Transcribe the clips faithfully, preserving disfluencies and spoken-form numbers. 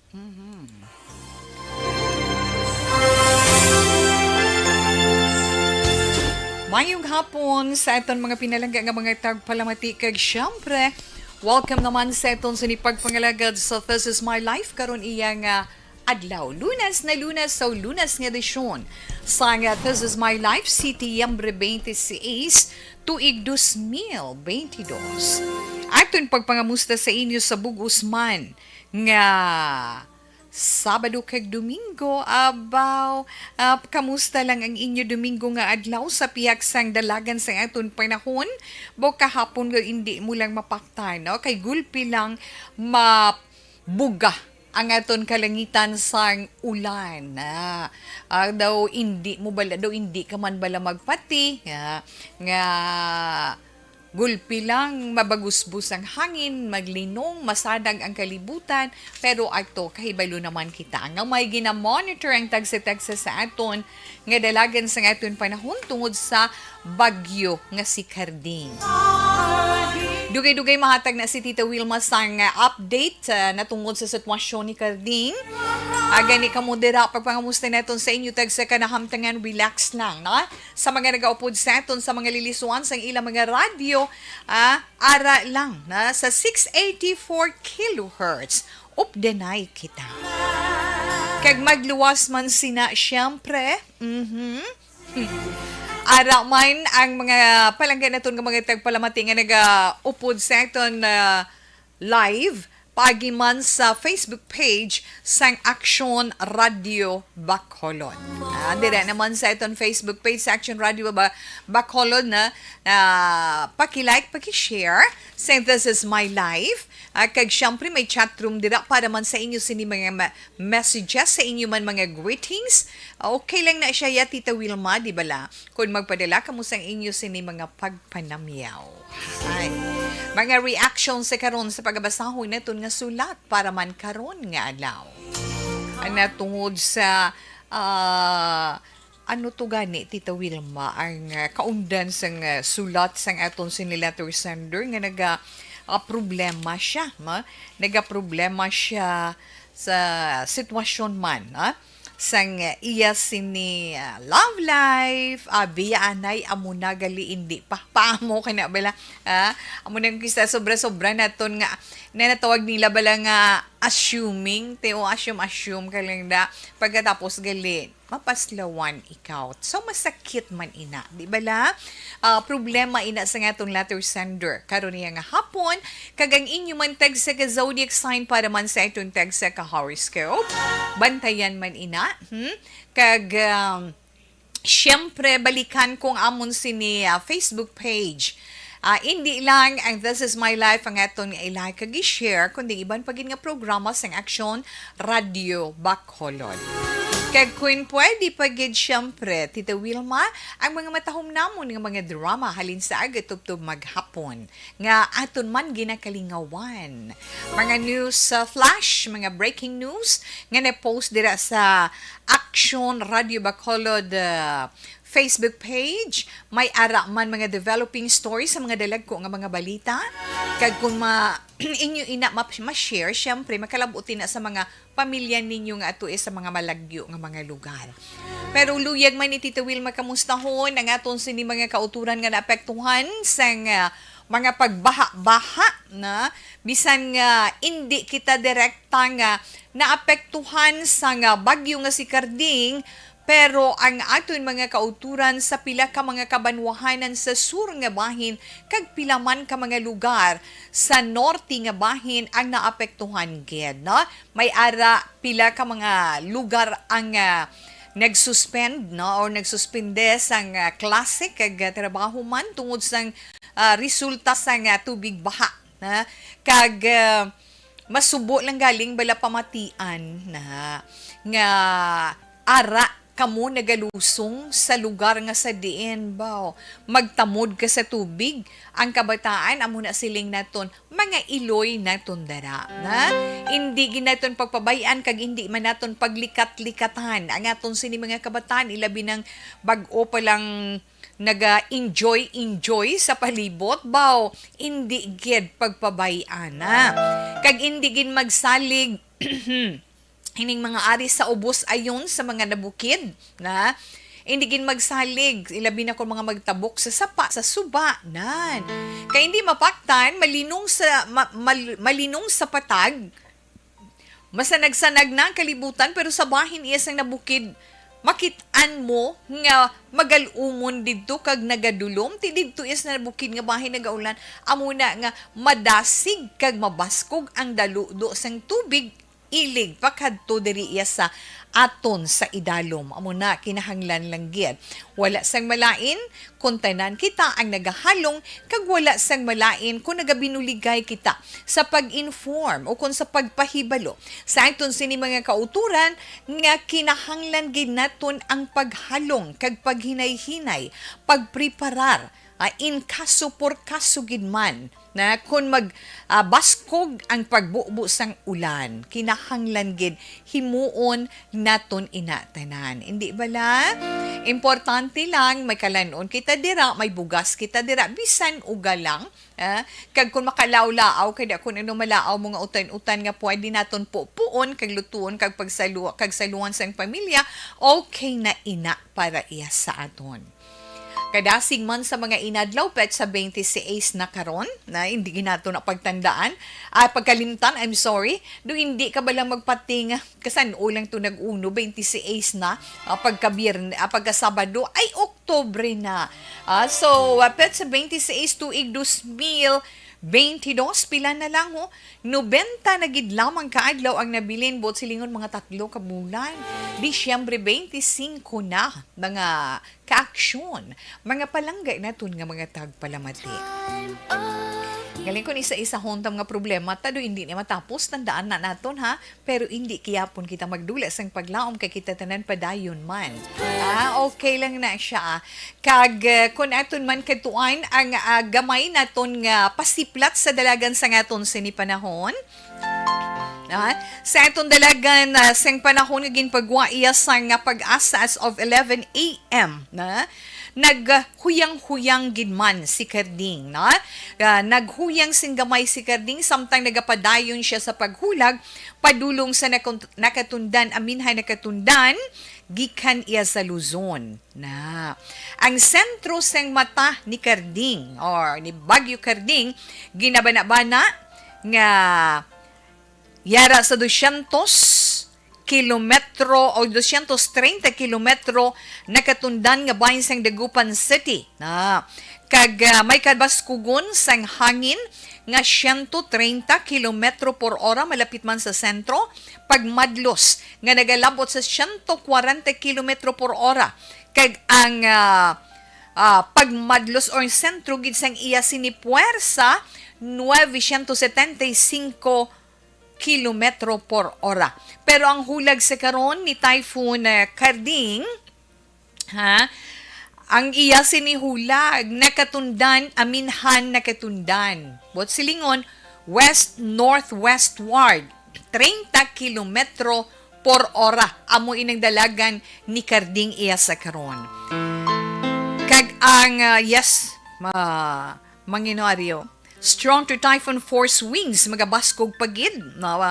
Mhm. Mayong hapon sa aton mga pinalangga nga mga tagpalamati, kag siyempre, welcome naman sa aton sini pagpangalagad sa This Is My Life karon iya nga adlaw, Lunes na Lunes, sa Lunes nga edisyon sang This Is My Life, Setyembre twenty-six, tuig dos mil bentidós. Aton pagpangamusta sa inyo sa bug-os man nga Sabado kag Domingo. Abaw, ah, kamusta lang ang inyo Domingo nga adlaw sa pihak sang dalagan sang aton panahon? Bo kahapon nga hindi mo lang mapaktan, no? Kay gulpi lang mabuga ang aton kalangitan sang ulan. Ah, ah, daw hindi mo bala, daw hindi ka man bala magpati nga, nga gulpi lang, mabagusbos ang hangin, maglinong, masadag ang kalibutan, pero ato, kahibalo naman kita nga may ginamonitor ang tagsa-tagsa sa aton nga dalagan sa aton panahon tungod sa bagyo nga si Carding. Dugay-dugay mahatag na si Tita Wilma sang, ah, update, ah, natungod sa sitwasyon ni Carding. Ah, gani kamo dira, pagpangamusta naton sa inyo tagsa ka nahamtangan, relax lang, no? Sa mga nagaupod sa aton sa mga lilisuan sang ilang mga radyo, ah, ara lang na sa six eighty-four kilohertz. Updanay kita. Kag magluwas man sina, siyempre. Mhm. Ara man ang mga palangga naton nga mga tagpalamati nga nagaupod sa aton, ah, live paagi man sa Facebook page sang Aksyon Radio Bacolod. Ah, dire naman sa aton Facebook page sa Aksyon Radio Ba-, Bacolod na, ah, paki-like, paki-share. Say, "This is my life." Ah, kag siyempre may chat room dira para man sa inyo sini mga ma-, messages, sa inyo man mga greetings. Ah, okay lang na siya ya, Tita Wilma, di bala? Kung magpadala kamo sang inyo sini mga pagpanamyaw. Ay, mga reaction sa karon sa pagabasahon naton nga sulat para man karon nga adlaw. Ana tungod sa, ah, ano to gani, Tita Wilma, ang, ah, kaundan sang, ah, sulat sang aton sini letter sender nga naga, ah, problema siya, ma? Nagaproblema siya sa sitwasyon man, ah, sang iya sini, ah, love life, ah, biya anay, amo na gali, indi pa, paamo ka na bala, ah, amo na kisa sobra-sobra naton nga, na natawag nila bala nga assuming, te, o assume, assume ka lang da, pagkatapos gali, mapaslawan ikaw. So, masakit man ina, di bala? Ah, problema ina sa nga atong letter sender karon niya nga hapon, kag ang inyo man tagsa ka zodiac sign para man sa atong tagsa ka horoscope. Bantayan man ina, hmm? Kag, um, siyempre, balikan kong amon sini, ah, Facebook page. Ah, indi lang ang This Is My Life ang aton nga i-like kag i-share, kundi iban pa gid nga programa sang Aksyon Radio Bacolod. Kag kung pwede pa gid, siyempre, Tita Wilma, ang mga matahom namon nga mga drama halin sa aga tubtob maghapon nga aton man ginakalingawan. Mga news, uh, flash, mga breaking news nga na-post dira sa Action Radio Bacolod, uh, Facebook page. May ara man mga developing story sa mga dalagko nga mga balita. Kag kung ma-, inyo ina ma-, ma-share, syempre, makalabot na sa mga pamilya ninyo nga ato sa mga malagyo nga mga lugar. Pero luyag man ni Tita Wilma kamustahon ang aton sini mga kauturan nga naapektuhan sang, ah, mga pagbaha-baha na bisan nga indi kita direkta nga naapektuhan sang, ah, bagyo nga si Carding, pero ang aton mga kauturan sa pila ka mga kabanwahanan sa sur nga bahin kag pila man ka mga lugar sa norte nga bahin ang naapektuhan gid, no? May ara pila ka mga lugar ang, ah, nag-suspend, no, or nagsuspende sang, ah, klase kag, ah, trabaho man tungod sang, ah, resulta sang, ah, tubig baha, na kag, ah, masubo lang galing bala pamatian na nga ara kamo nagalusong sa lugar nga sa diin, baw, magtamod ka sa tubig. Ang kabataan, amo na siling naton, mga iloy naton dara, na? Indi gid naton pagpabay-an kag indi man naton paglikat-likatan ang aton sini mga kabataan, ilabi nang bag-o pa lang naga-enjoy-enjoy sa palibot, baw, indi gid pagpabay-an, na? Kag indi gid magsalig ining mga ari sa ubos ayon sa mga nabukid, na indi gid magsalig, ilabi na kon mga magtabok sa sapa, sa suba, nan. Kay hindi mapaktan, malinong sa, ma-, mal-, malinong sa patag, masanag-sanag na ang kalibutan, pero sa bahin iya sang nabukid, makit-an mo nga magal-umon didto kag nagadulom, ti didto iya sa nabukid nga bahin nagaulan, amo na nga madasig kag mabaskog ang daludo sang tubig, ilig pakadto diri iya sa aton sa idalom. Amo na, kinahanglan lang gid. Wala sang malain, kung tanan kita ang nagahalong, kag wala sang malain kung nagabinuligay kita sa pag-inform o kung sa pagpahibalo sa aton sini mga kauturan nga kinahanglan gid naton ang paghalong kag paghinay-hinay, pagpreparar, ah, in kaso por kaso gid man, na kun mag, ah, baskog ang pagbubo sang ulan, kinahanglan gid himuon naton ina tanan. Indi bala? Importante lang, may kalan-on kita dira, may bugas kita dira, bisan uga lang. Ah, kag kung makalaaw-laaw, kay da kun ano malaaw mo nga utan-utan nga pwede naton pupuon, kag lutuon, kag pagsalu-, kag saluhan sang pamilya, okay na ina para iya sa aton. Kadasig man sa mga inadlaw, petsa twenty-six na karon, na hindi gid nato na pagtandaan, ah, pagkalimtan, I'm sorry, do hindi ka bala magpating, kasan-o lang to nag-uno, twenty-six na, ah, pagka Bierne, ah, pagka Sabado, ay Oktubre na. Ah, so, ah, petsa twenty-six, tuig dos mil twenty-dos, pila na lang, ho? Nobenta na gid lamang ka adlaw ang nabilin, buot silingon mga tatlo ka bulan. Disyembre twenty-singko na, mga kaaksyon, mga palangga naton nga mga tagpalamati. Galing kun isa-isahon ta mga problema, ta do hindi na matapos, tandaan na naton, ha, pero hindi kiyapon kita magdula sang paglaom kay kita tanan padayon man. Ah, okay lang na siya, ah. Kag, eh, kun aton man kadtuan ang, ah, gamay naton nga pasiplat sa dalagan sa ngaton sini panahon, ah, sa aton dalagan, ah, sang panahon nga ginpagwa iya sang, ah, PAGASA as of eleven a m na, naghuyang-huyang gid man si Karding, na, ah, naghuyang sing gamay si Karding samtang nagapadayon siya sa paghulag padulong sa nakon-, nakatundan, aminhan nakatundan, gikan iya sa Luzon. Na, ang sentro sang mata ni Karding or ni Bagyo Karding ginabanabana nga yara sa dosyentos kilometro o dosyentos treinta kilometro nakatundan nga bahin sang Dagupan City. Na, kag, ah, may kabaskugon sang hangin nga siyento treinta kilometro por ora malapit man sa sentro, pagmadlos nga nagalabot sa siyento kwarenta kilometro por ora, kag ang, ah, ah, pagmadlos or sentro gid sang iya sini puwersa, nuwesyentos setenta y cinco kilometro por ora. Pero ang hulag sa karon ni Typhoon, eh, Karding, ha? Ang iya sini hulag nakatundan, aminhan nakatundan. Buot silingon, west-northwestward, treinta kilometro por ora. Amo inang dalagan ni Karding iya sa karon. Kag ang, ah, yes, ma-, Manginoario, strong to typhoon force winds, magabaskog pa gid, no?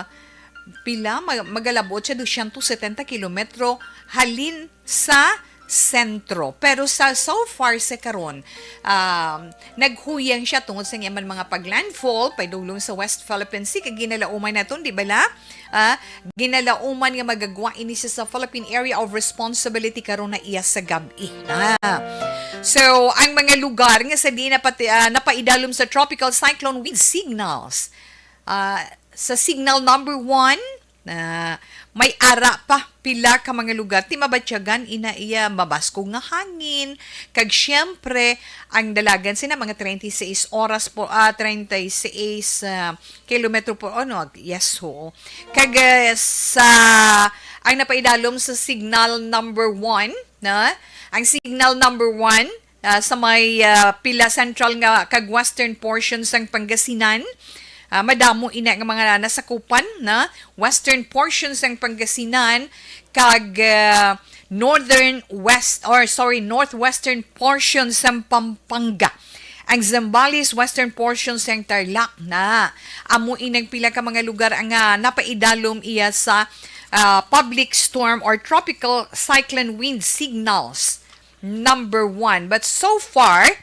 Pila, mag-, magalabot siya, dosyentos setenta kilometro halin sa sentro. Pero sa, so far sa karon, um, naghuyang siya tungod sa iya man mga paglandfall, padulong sa West Philippine Sea, kag ginalauman naton, di bala? Ah, ginalauman nga magagwa ini siya sa Philippine Area of Responsibility karon na iya sa gab-i. Ah. So, ang mga lugar nga sa diin napati-, ah, napaidalom sa tropical cyclone with signals, ah, sa signal number one, na may ara pa pila ka mga lugar. Ti mabatyagan ina iya mabaskog nga hangin. Kag siyempre, ang dalagan sina mga treinta y seis oras po, ah, treinta y seis, ah, kilometro por, ano, yes, ho. Kag, eh, sa, ang napaidalom sa signal number one, na, ang signal number one, ah, sa may, ah, pila central nga kag western portion sang Pangasinan. Ah, madamo ina nga mga nasakupan na western portion sang Pangasinan kag, ah, northern west, or sorry, northwestern portion sang Pampanga. Ang Zambales, western portion sang Tarlac na. Amo inang pila ka mga lugar ang, ah, napaidalom iya sa, uh, public storm or tropical cyclone wind signals number one. But so far,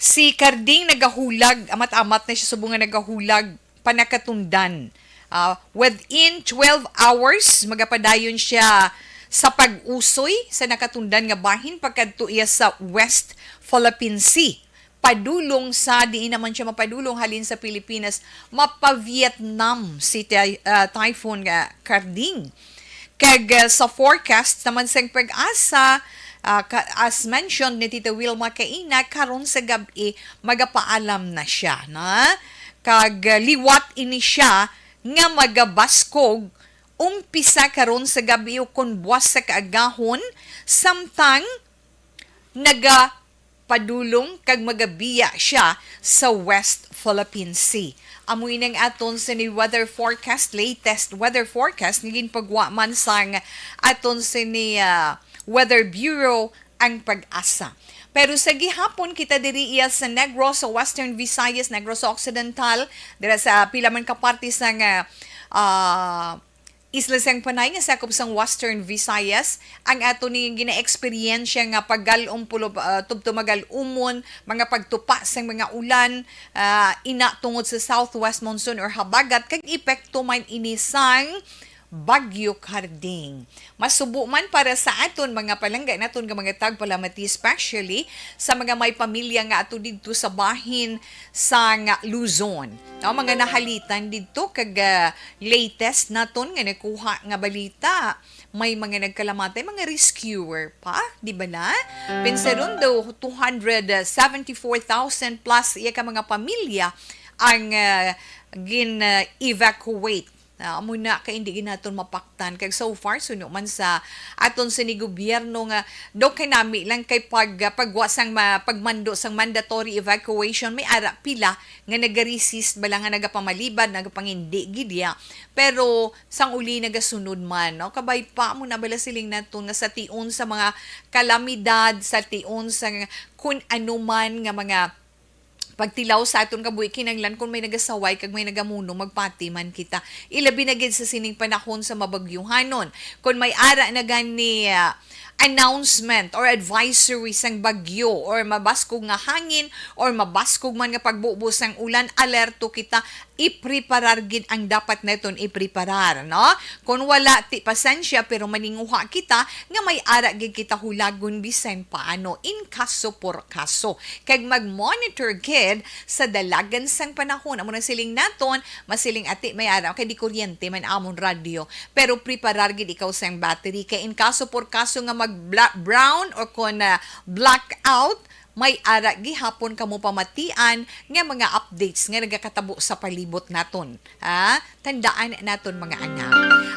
si Carding nagahulag, amat-amat na siya subong nga nagahulag panakatundan. Ah, within twelve hours, magapadayon siya sa pag-usoy sa nakatundan nga bahin pagkadto iya sa West Philippine Sea. Padulong sa, diin naman siya mapadulong halin sa Pilipinas, mapa-Vietnam si Ty-, ah, Typhoon nga Carding. Kag, ah, sa forecast naman sang PAGASA, ah, ka-, as mentioned ni Tita Wilma kaina, karon sa gab-i magapaalam na siya, na? Kag, ah, liwat ini siya nga magabaskog umpisa karon sa gab-i ukon buwas sa kaagahon, samtang nagapadulong kag magabiya siya sa West Philippine Sea. Amo ini ang aton sini weather forecast, latest weather forecast nga ginpagwa man sang aton sini, ah, Weather Bureau, ang PAGASA. Pero sa gihapon, kita diri iya sa Negros, sa Western Visayas, Negros Occidental, dira sa pila man ka parte sang, ah, ah, Isla sang Panay nga sakop sang Western Visayas, ang ato ni gina-eksperyensya nga paggal-om pulo, ah, tubtob magal-umon, mga pagtupa sang mga ulan, ah, ina tungod sa southwest monsoon or habagat, kag epekto man ini sang Bagyo Carding. Masubo man para sa aton mga palangga naton nga mga tagpalamati, especially sa mga may pamilya nga ato didto sa bahin sang Luzon. No, mga nahalitan didto kag, ah, latest naton nga nakuha nga balita, may mga nagkalamatay, mga rescuer pa, di ba na? Pensaron daw two hundred seventy-four thousand plus iya ka mga pamilya ang, ah, gin-evacuate. Ah, amo na kay hindi gid naton mapaktan. Kag so far, suno man sa aton sini gobyerno nga daw kay nami lang kay pag, pagwa sang ma-, pagmando sang mandatory evacuation, may ara pila nga nagaresist bala nga nagapamalibad, nagapangindi gid ya. Pero sang uli nagasunod man, no? Kabay pa mo na bala siling naton nga sa tion sa mga kalamidad, sa tion sa kun ano man nga mga pagtilaw sa aton kabuhi, kinahanglan kung may nagasaway kag may nagamuno, magpati man kita. Ilabi na gid sa sining panahon sa mabagyuhanon. Kung may ara na gani, ah, announcement or advisory sang bagyo or mabaskog nga hangin or mabaskog man nga pagbubo sang ulan, alerto kita, ipreparar gid ang dapat naton ipreparar, no? Kung wala, ti pasensya, pero maninguha kita nga may ara gid kita hulagon bisan paano, in caso por caso. Kag mag-monitor gid sa dalagan sang panahon. Amo nang siling naton, masiling ati may ara kay di kuryente man amon radyo. Pero preparar gid ikaw sang battery kay in caso por caso nga mag-bla-, brown or kon, ah, blackout, may ara gihapon kamo pamatian nga mga updates nga nagakatabo sa palibot naton. Ha? Tandaan naton, mga anak.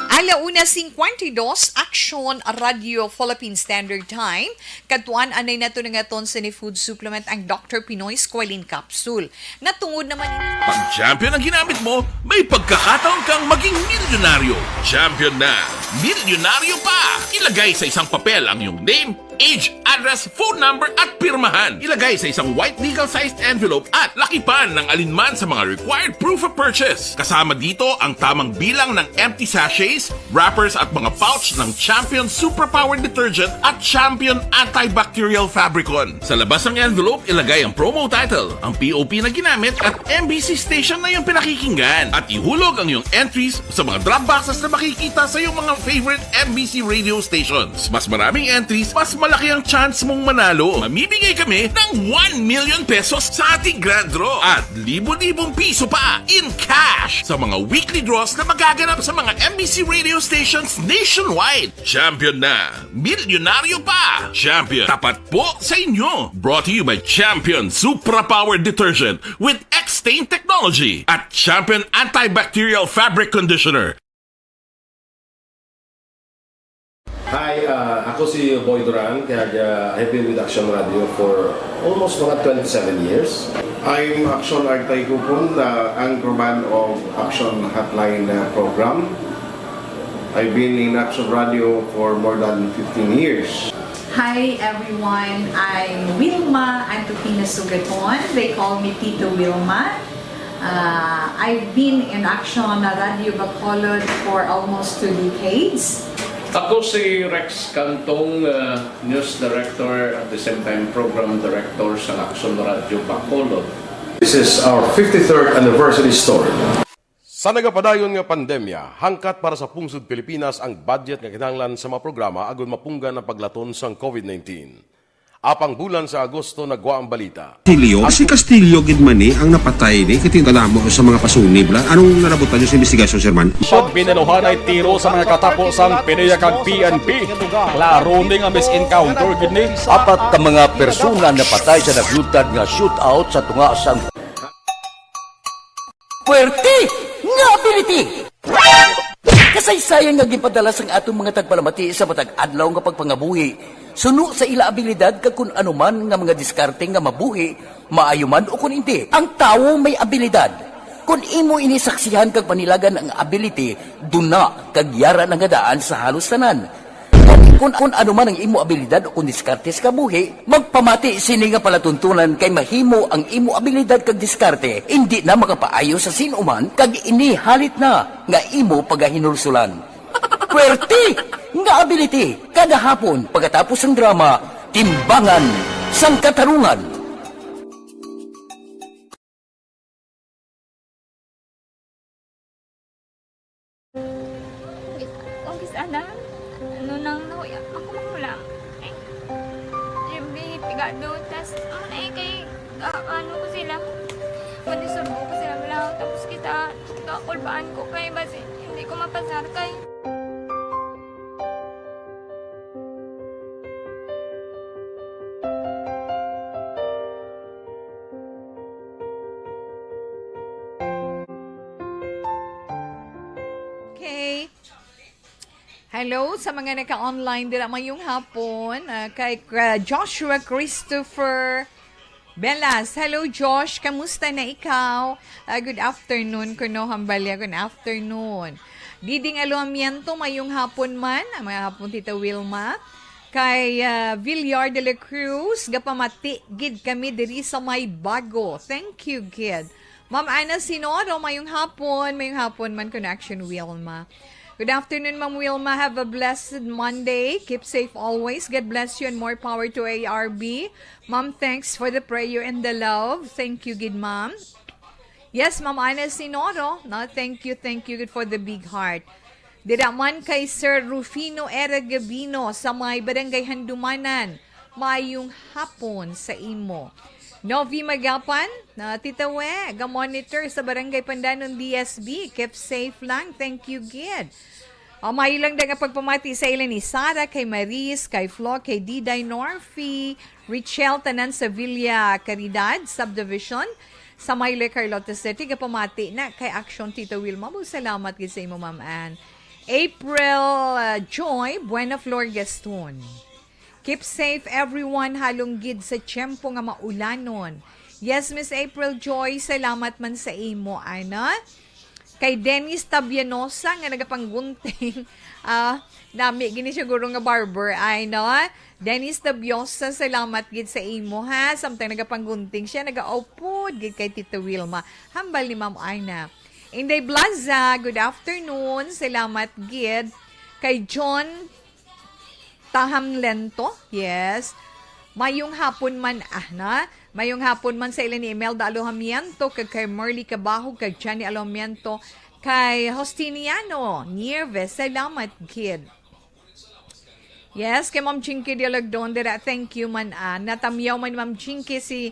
Ala una cincuenta y dos, Action Radio Philippine Standard Time. Kadtuan anay nato na nga ton sa ni food supplement ang Doctor Pinoy Squalene Capsule. Natungod naman ini. Pag champion ang ginamit mo, may pagkakataon kang maging milyonaryo. Champion na, milyonaryo pa! Ilagay sa isang papel ang iyong name, age, address, phone number, at pirmahan. Ilagay sa isang white legal-sized envelope at lakipan ng alinman sa mga required proof of purchase. Kasama dito ang tamang bilang ng empty sachets, wrappers, at mga pouch ng Champion Superpower Detergent at Champion Antibacterial Fabricon. Sa labas ng envelope, ilagay ang promo title, ang P O P na ginamit, at M B C station na iyong pinakikinggan. At ihulog ang iyong entries sa mga drop boxes na makikita sa iyong mga favorite M B C radio stations. Mas maraming entries, mas malaki ang chance mong manalo. Mamimigay kami ng one million pesos sa ating grand draw at libo-libong piso pa in cash sa mga weekly draws na magaganap sa mga M B C radio stations nationwide. Champion na! Milyonaryo pa! Champion, tapat po sa inyo! Brought to you by Champion Supra Power Detergent with X-Stain Technology at Champion Antibacterial Fabric Conditioner. Hi, ah, ako si Boy Duran, kag, ah, I've been with Action Radio for almost mga twenty-seven years. I'm Action Artay Kupon, the anchorman of Action Hotline, uh, program. I've been in Action Radio for more than fifteen years. Hi everyone, I'm Wilma Antupina Sugaton. They call me Tito Wilma. Uh, I've been in Action Radio Bacolod for almost two decades. Ako si Rex Cantong, uh, news director, at the same time program director sa Action Radio Bacolod. This is our fifty-third anniversary story. Sa nagapadayon nga pandemya, hangkat para sa pungsod Pilipinas ang budget nga kinahanglan sa mga programa agud mapunggan ang paglaton sang covid nineteen. Apang bulan sa Agosto nagwa ang balita. Castillo, si Castillo gid man ni ang napatay ni, kay tingala mo sa mga pasunib la. Anong narabutan niyo sa investigasyon, Sir Man? Pagbinaluhanay tiro sa mga katapo sang PDEA kag P N P. Klaro ni nga mis-encounter gid ni. Apat ka mga persona napatay sa naglutad nga shootout sa tunga sang Puwerte nga ability! Kasaysayan nga ginpadala sang aton mga tagpalamati sa matag adlaw nga pagpangabuhi, suno sa ila abilidad kag kun ano man nga mga diskarte nga mabuhi, maayo man o kun indi. Ang tawo may abilidad. Kun imo ini saksihan kag panilagan ang ability, duna kag yara na nga daan sa halos tanan. Kun, kun ano man ang imo abilidad o kun diskarte sa kabuhi, magpamati sini nga palatuntunan kay mahimo ang imo abilidad kag diskarte indi na makapaayo sa sin-o man kag ini halit na nga imo pagahinulsulan. Puwerte nga ability kada hapon pagkatapos sang drama, Timbangan sang Katarungan. Ang kis-, ang kis-, ana, ano nang nahuya ako mahulam? Ay, Jimmy, pigado, tas, ano na eh, kay, ah, ano ko sila, madisturbo ko sila, wala, tapos kita, kakulbaan ko kay, basi, hindi ko mapasar kay. Okay. Hello sa mga naka-online dira, mayong hapon. Ah, kay, ah, Joshua Christopher Belas. Hello, Josh. Kamusta na ikaw? Ah, good afternoon kuno, Hambalya. Good afternoon. Diding Aluamiento, mayong hapon man. Ah, mayong hapon, Tita Wilma. Kay, ah, Villar de la Cruz, gapamati gid kami diri sa may Bago. Thank you gid. Ma'am Ana Sinoro, mayong hapon. Mayong hapon man, Connection Wilma. Good afternoon, Ma'am Wilma. Have a blessed Monday. Keep safe always. God bless you and more power to A R B. Ma'am, thanks for the prayer and the love. Thank you gid, ma'am. Yes, Ma'am Ana Sinoro, no? Thank you, thank you gid for the big heart. Dira man kay Sir Rufino Era Gabino sa may Barangay Handumanan. Mayong hapon sa imo. Novi Magapan, na Tita We, ga-monitor sa Barangay Pandanon D S B. Keep safe lang. Thank you gid. Ah, maayo lang da nga pagpamati sa ila ni Sara, kay Maris, kay Flo, kay Diday, Norfi, Richelle, tanan sa Villa Caridad Subdivision, sa Mayle, Carlota City. Gapamati na kay Action, Tita Wilma. Mo, salamat gid sa imo, Ma'am Ann. April, ah, Joy, Buena Flor Gaston. Keep safe, everyone, halong gid sa tiyempo nga maulanon. Yes, Miss April Joy, salamat man sa imo, ana. Kay Dennis Tabianosa nga nagapanggunting, ah, nami gini siguro nga barber, ay, no? Dennis Tabiosa, salamat gid sa imo, ha. Samtang nagapanggunting siya, nagaupod gid kay Tita Wilma. Hambal ni Ma'am Ana. Inday Blaza, good afternoon. Salamat gid. Kay John Taham Lento, yes. Mayong hapon man, ah, na? Mayong hapon man sa ila ni Imelda Alojamiento, kag kay Merly Cabahog, kag Johnny Alojamiento, kay Justiniano Nieves. Salamat gid. Yes, kay Ma'am Chinky Dialagdon dira. Thank you man, ah. Natamyaw man ni Ma'am Chinky si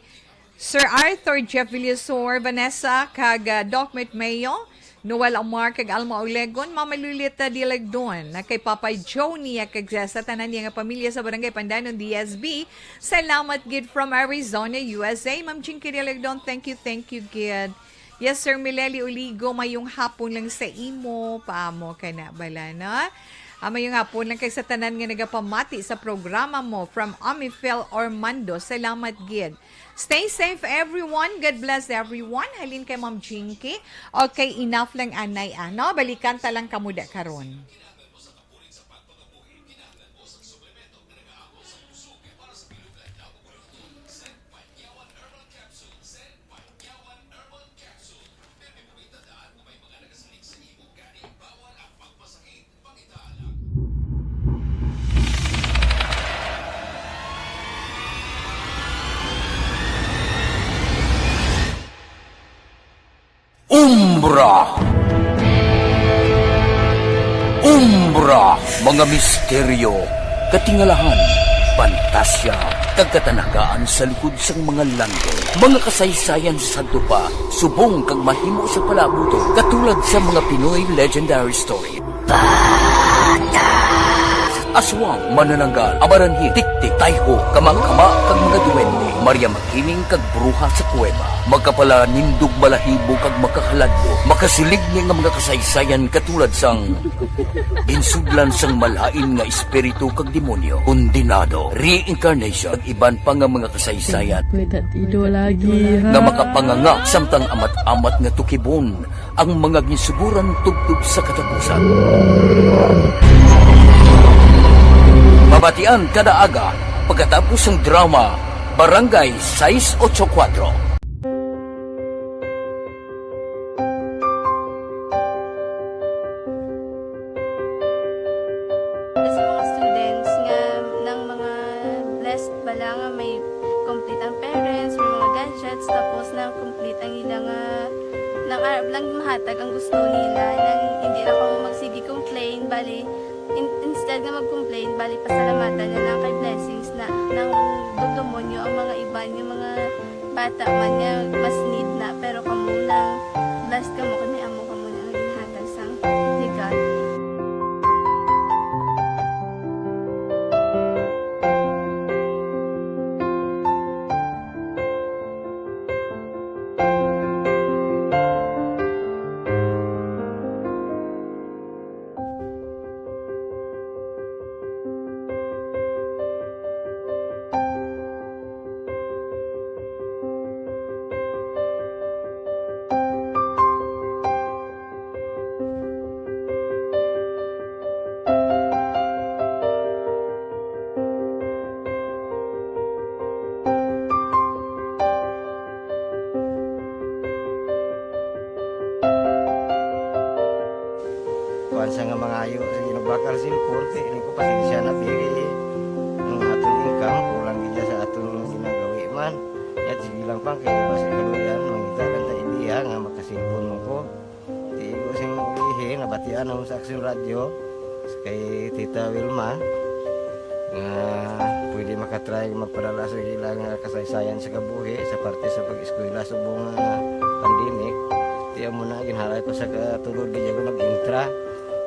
Sir Arthur Jeff Villasor, Vanessa, kag, ah, Doc Mitmeo, Noel Amar, kag Alma Olegon, Mama Lolita Dialagdon, na kay Papa Joe niya, kag sa, sa tanan niya nga pamilya sa Barangay Pandanon, D S B. Salamat gid from Arizona, U S A. Ma'am Chinky Dialagdon, thank you, thank you gid. Yes, Sir Mileli Uligo, mayong hapon lang sa imo. Paamo ka na bala, no? Ah, mayong hapon lang kay sa tanan nga nagapamati sa programa mo from Amifel Ormando. Salamat gid. Stay safe, everyone. God bless everyone. Halin kay Ma'am Jinky. Okay, enough lang anay, ano? Balikan ta lang kamo da karon. Umbra. Umbra, mga misteryo, katingalahan, pantasya, kag katanagaan sa likod sang mga landong. Mga kasaysayan sa sadto pa, subong kag mahimo sa palaabuton, katulad sa mga Pinoy legendary story. Aswang, manananggal, amaranhi, tiktik, tayho, kama-kama, kag mga duwende, Maria Makiling, kag bruha sa kuweba, makapalanindog balahibo, kag makakaladlok, makasiling ni nga mga kasaysayan katulad sang ginsudlan sang malain nga espiritu kag demonyo, kondenado, reincarnation, kag iban pa nga mga kasaysayan May tatido lagi, ha? nga makapanganga samtang amat-amat nga tukibon ang mga ginsuguran tubtob sa katapusan. Mabatian kada aga pagkatapos sang drama Barangay sais ocho kuwatro. Sa mga students nga nang mga blessed bala nga may complete ang parents, may mga gadgets, tapos na complete ang ila nga nang arab lang mahatag ang gusto nila, nang hindi na kamo magsige complain, bali, in-, instead nga mag-complain, bali, pasalamatan na lang kay blessings na nang dumdumon nyo ang mga iban, yung mga bata man nga mas need na, pero kamo nang blessed kamo kay may amo kamo na nga ginhatag sang regalo. Kuwan sa nga mangayo, sige, nagbakal cellphone, kay ini ko pasensya na, pili ang aton income, kulang gid sa aton ginagawi man. Yat, sige lang pang, kay basi kaluyan, mangita lang ta idea nga makasilpon mo ko. Tigo sing ulihi, nabatian ako sa Aksyon Radyo, kay Tita Wilma, nga pwede makatry magpadala sa ilang, ah, kasaysayan sa kabuhi sa parte sa pag-eskwela subong nga pandemic. Tiyan mo na, ginhalay ko sa katulod, di ako nag-intra.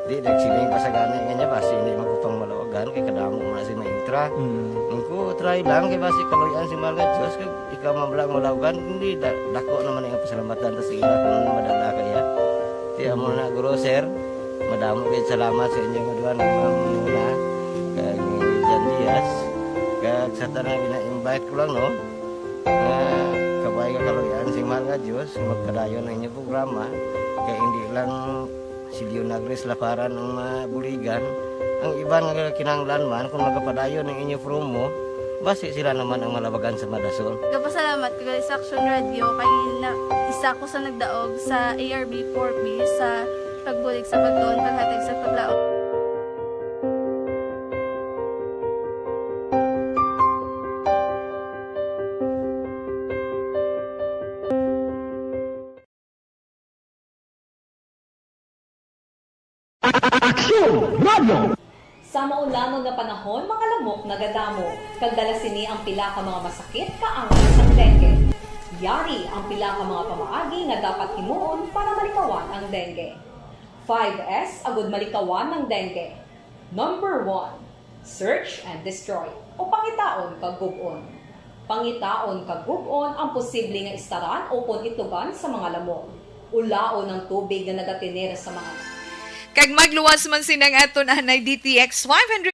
Di, nagsiling pa sa gani nga niya, basi hindi man ko pang malawagan, kay kadamo mo na si maintra. Mm. Ang ko, try lang, kay basi kaluyan si mahal nga Diyos, kay ikaw man lang malawagan, hindi, da-, dako naman ang pasalamatan ta sa ila kung madala kaya. Tiyan mo na, Guro, sir, madamo kayo salamat sa inyong duha nga mga muna, kag ni Jan Diaz, kag sa tanan gina-invite ko lang, no? Nga kabay nga kaluyan si mahal nga Diyos, magpadayon ang inyong programa, kay hindi lang si Leonagris Laparan ang mabuligan, ang iban nga kinahanglan man, kung magapadayon ang inyo promo, basi sila naman ang malabagan sa madason. Gapasalamat ko gali sa Aksyon Radyo kay na, isa ko sa nagdaog sa A R B four B sa pagbulig sa pagtuon, paghatag sa paglaom. Aksyon Radio. Sa maulanon nga panahon, mga lamok nagadamo, kag dala sini ang pila ka mga masakit kaangay sang dengue. Yari ang pila ka mga pamaagi nga dapat himuon para malikawan ang dengue. Five S agud malikawan ang dengue. Number one, search and destroy, o pangitaon kag gub-on. Pangitaon kag gub-on ang posible nga istaran ukon itugan sa mga lamok. Ulaon ang tubig nga nagatener sa mga Kag magluwas man sina ang aton anay D T X five hundred.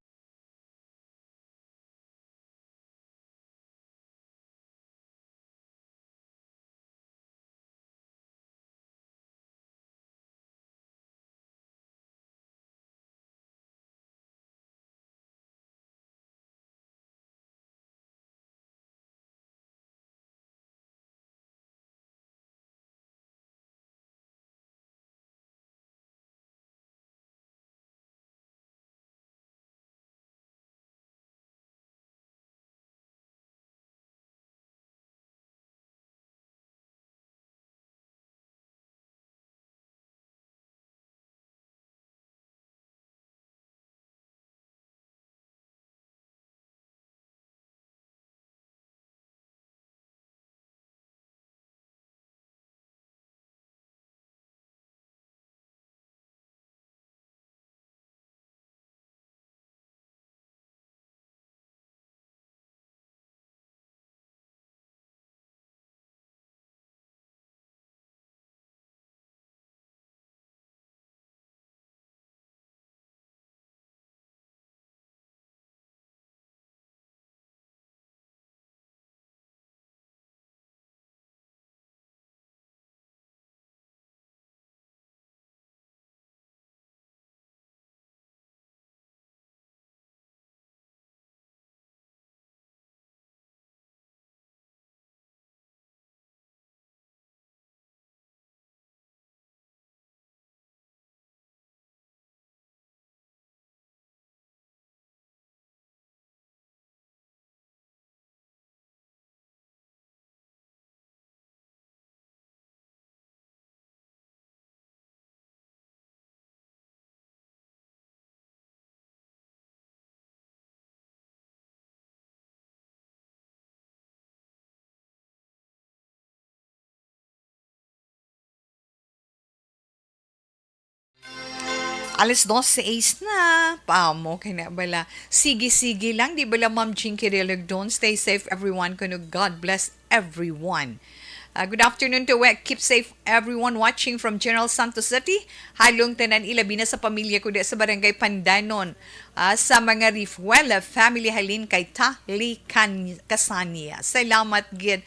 Alas dos seis na. Pa mo kay na bala. Sige, sige lang. Di bala, Ma'am Jinky Realagdon? Stay safe, everyone. Kuno God bless everyone. Uh, good afternoon to we. Keep safe, everyone watching from General Santos City. Halong tanan, ilabi na sa pamilya ko di sa Barangay Pandanon. Ah, sa mga Refuela family halin kay Tali Can-, Casania. Salamat gid.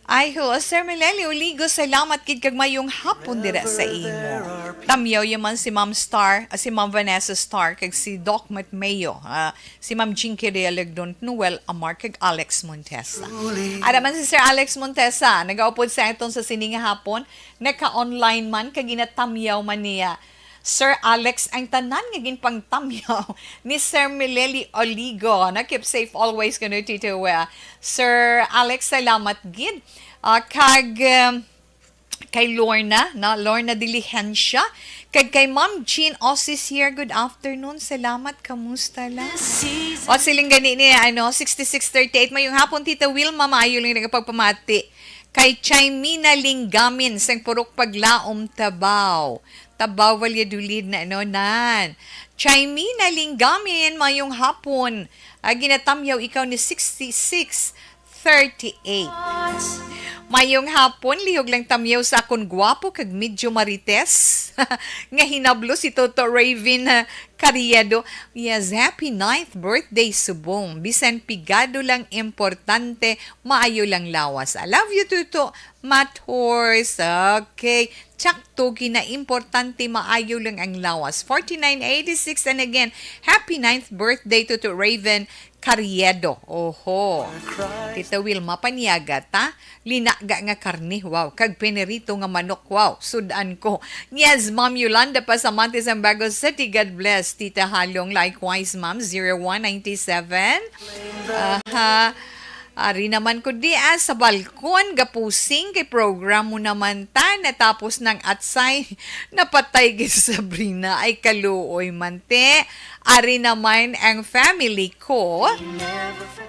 Ay, ho, Sir Meleli Oligo, salamat gid kag mayong hapon dira sa imo. Tamyaw yaman si Ma'am Star, ah, si Ma'am Vanessa Star, kag si Doc Matmeo, ah, si Ma'am Jinky Realagdon, Noel Amar, kag Alex Montesa. Ada man si Sir Alex Montesa, nagaupod sa aton sa sining hapon, naka-online man, kag ginatamyaw man niya. Sir Alex, ang tanan nga ginpangtamyaw ni Sir Mileli Oligo. Na, keep safe always kuno, Tito Will. Sir Alex, salamat gid. Ah, kag, um, kay Lorna, no? Lorna Diligencia. Kag kay Ma'am Jean Osis here. Good afternoon. Salamat. Kamusta lang? O, siling gani ni, ano, sixty-six thirty-eight. Mayong hapon, Tita Wilma. Maayo lang nagapagpamati. Kay Chaimina Linggamin, sang Purok Paglaom, Tabaw. Tabaw, Valladolid na, ano, nan. Chaimina Linggamin, mayong hapon. Ah, ginatamyaw ikaw ni sixty-six thirty-eight. Mayong hapon, lihog lang tamyaw sa akon gwapo kag medyo marites nga hinablo si Toto Raven, ah, Carriedo. Yes, happy ninth birthday, subong. Bisan pigado lang, importante, maayo lang lawas. I love you, Toto. Mathors. Okay. Tsakto, ginaimportante, maayo lang ang lawas. Forty-nine eighty-six, and again, happy ninth birthday to, to Raven Carriedo. Oho. Tita Wilma, paniaga ta. Linaga nga karne, wow. Kag pinirito nga manok, wow. Sudan ko. Yes, Ma'am Yolanda Pasamante, Zambago City, God bless. Tita Halong, likewise, Ma'am, zero one ninety-seven. Aha. Ari naman ko di, ah, sa balkon, gapusing kay programo naman ta, natapos ng atsay, napatay gid si Sabrina, ay kaluoy man te. Ari naman ang family ko,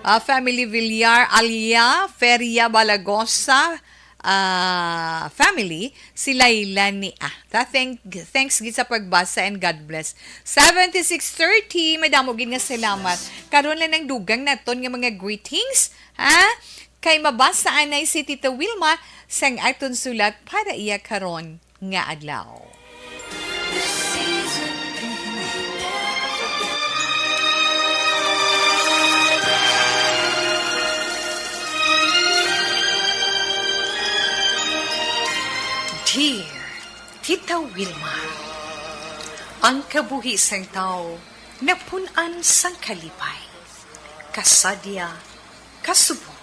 ah, family Villar, Alia, Feria, Balagosa, ah, family, si Laila ni, ah, ta, thank, thanks gid sa pagbasa and God bless. Seventy-six thirty, madamo gid nga salamat. Karon lang ang dugang naton nga mga greetings, ha? Kay mabasa anay si Tita Wilma sang aton sulat para iya karon nga adlaw. Dear Tita Wilma, ang kabuhi sang tawo napun-an sang kalipay, kasadya, kasubong,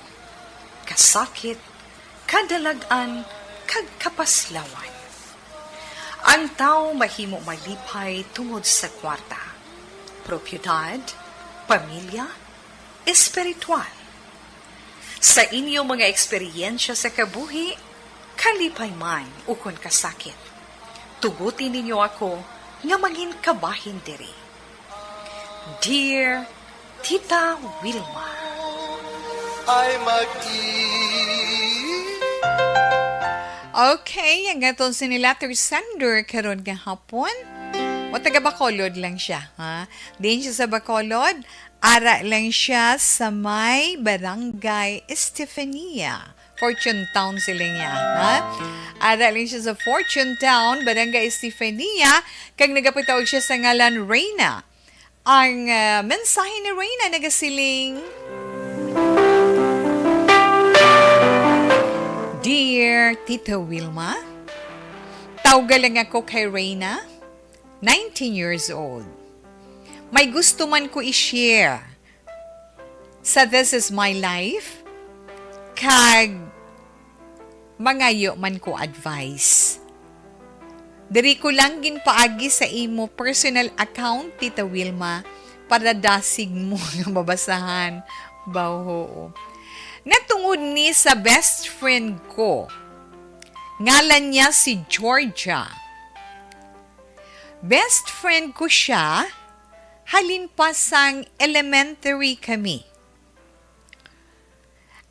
kasakit, kadalag-an, kag kapaslawan. Ang tawo mahimo malipay tungod sa kwarta, propiedad, pamilya, espiritual. Sa inyo mga eksperyensya sa kabuhi, kalipay man ukon kasakit, tuguti ninyo ako nga mangin kabahin diri. Dear Tita Wilma. Ay mag-i- Okay, ang aton sini letter sender karon nga hapon. O, taga Bacolod lang siya, ha? Diin siya sa Bacolod, ara lang siya sa may Barangay Estefania. Fortune Town sila niya, ha? Ara lang siya sa Fortune Town, Barangay Estefania, kag nagapatawag siya sa ngalan Reyna. Ang, ah, mensahe ni Reyna nagasiling, Dear Tita Wilma, tawga lang ako kay Reyna, nineteen years old. May gusto man ko i-share sa This Is My Life, kag mangayo man ko advice. Diri ko lang ginpaagi sa imo personal account, Tita Wilma, para dasig mo nga mabasahan. Baw, oo. Natungod ni sa best friend ko. Ngalan niya si Georgia. Best friend ko siya, halin pa sang elementary kami.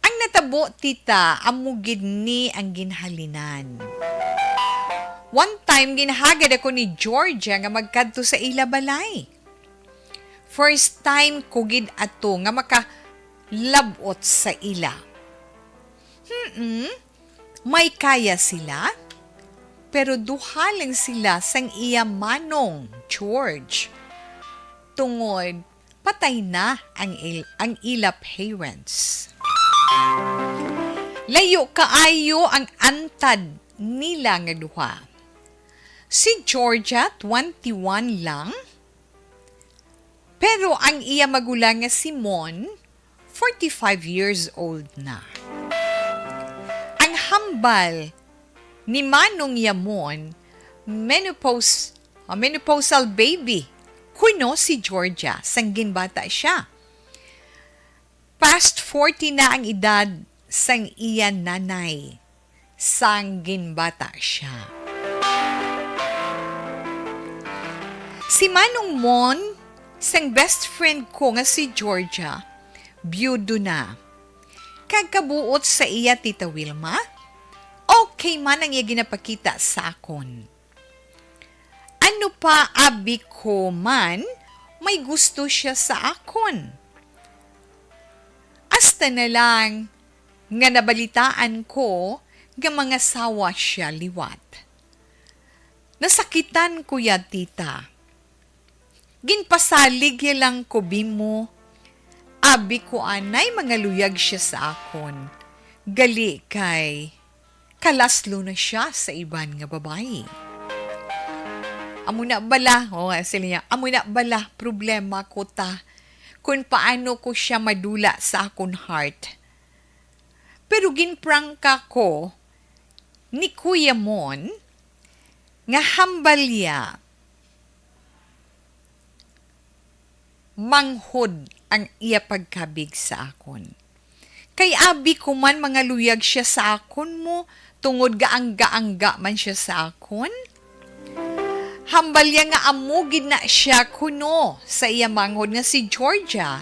Ang natabo, tita, amo gid ni ang ginhalinan. One time, ginhagad ako ni Georgia nga magkadto sa ila balay. First time ko gid ato nga makalab-ot sa ila. Hmm, may kaya sila, pero duha lang sila sang iya manong, George, tungod patay na ang il-, ang ila parents. Layo kaayo ang antad nila nga duha. Si Georgia, twenty-one lang, pero ang iya magulang nga si Mon, forty-five years old na. Ang hambal ni Manong Yamon, menopause, ah, menopausal baby, kuno si Georgia, sang ginbata siya. Past forty na ang edad sang iya nanay, sang ginbata siya. Si Manong Mon, sang best friend ko nga si Georgia, biyudo na. Kag kabuot sa iya, Tita Wilma, okay man ang iya ginapakita sa akon. Ano pa, abi ko man, may gusto siya sa akon. Hasta na lang nga nabalitaan ko nga mangasawa siya liwat. Nasakitan ko ya, tita. Ginpasalig ya lang ko, bimo. Abi ko anay, mangaluyag siya sa akon. Gali kay kalaslo na siya sa iban nga babayi. Amo na bala, oh, sila niya, amo na bala, problema ko ta kung paano ko siya madula sa akon heart. Pero ginprangka ko ni Kuya Mon nga hambal ya manghod ang iya pagkabig sa akon. Kay abi ko man, mangaluyag siya sa akon mo, tungod gaangga-angga man siya sa akon. Hambal ya nga amo gid na siya kuno sa iya manghod nga si Georgia,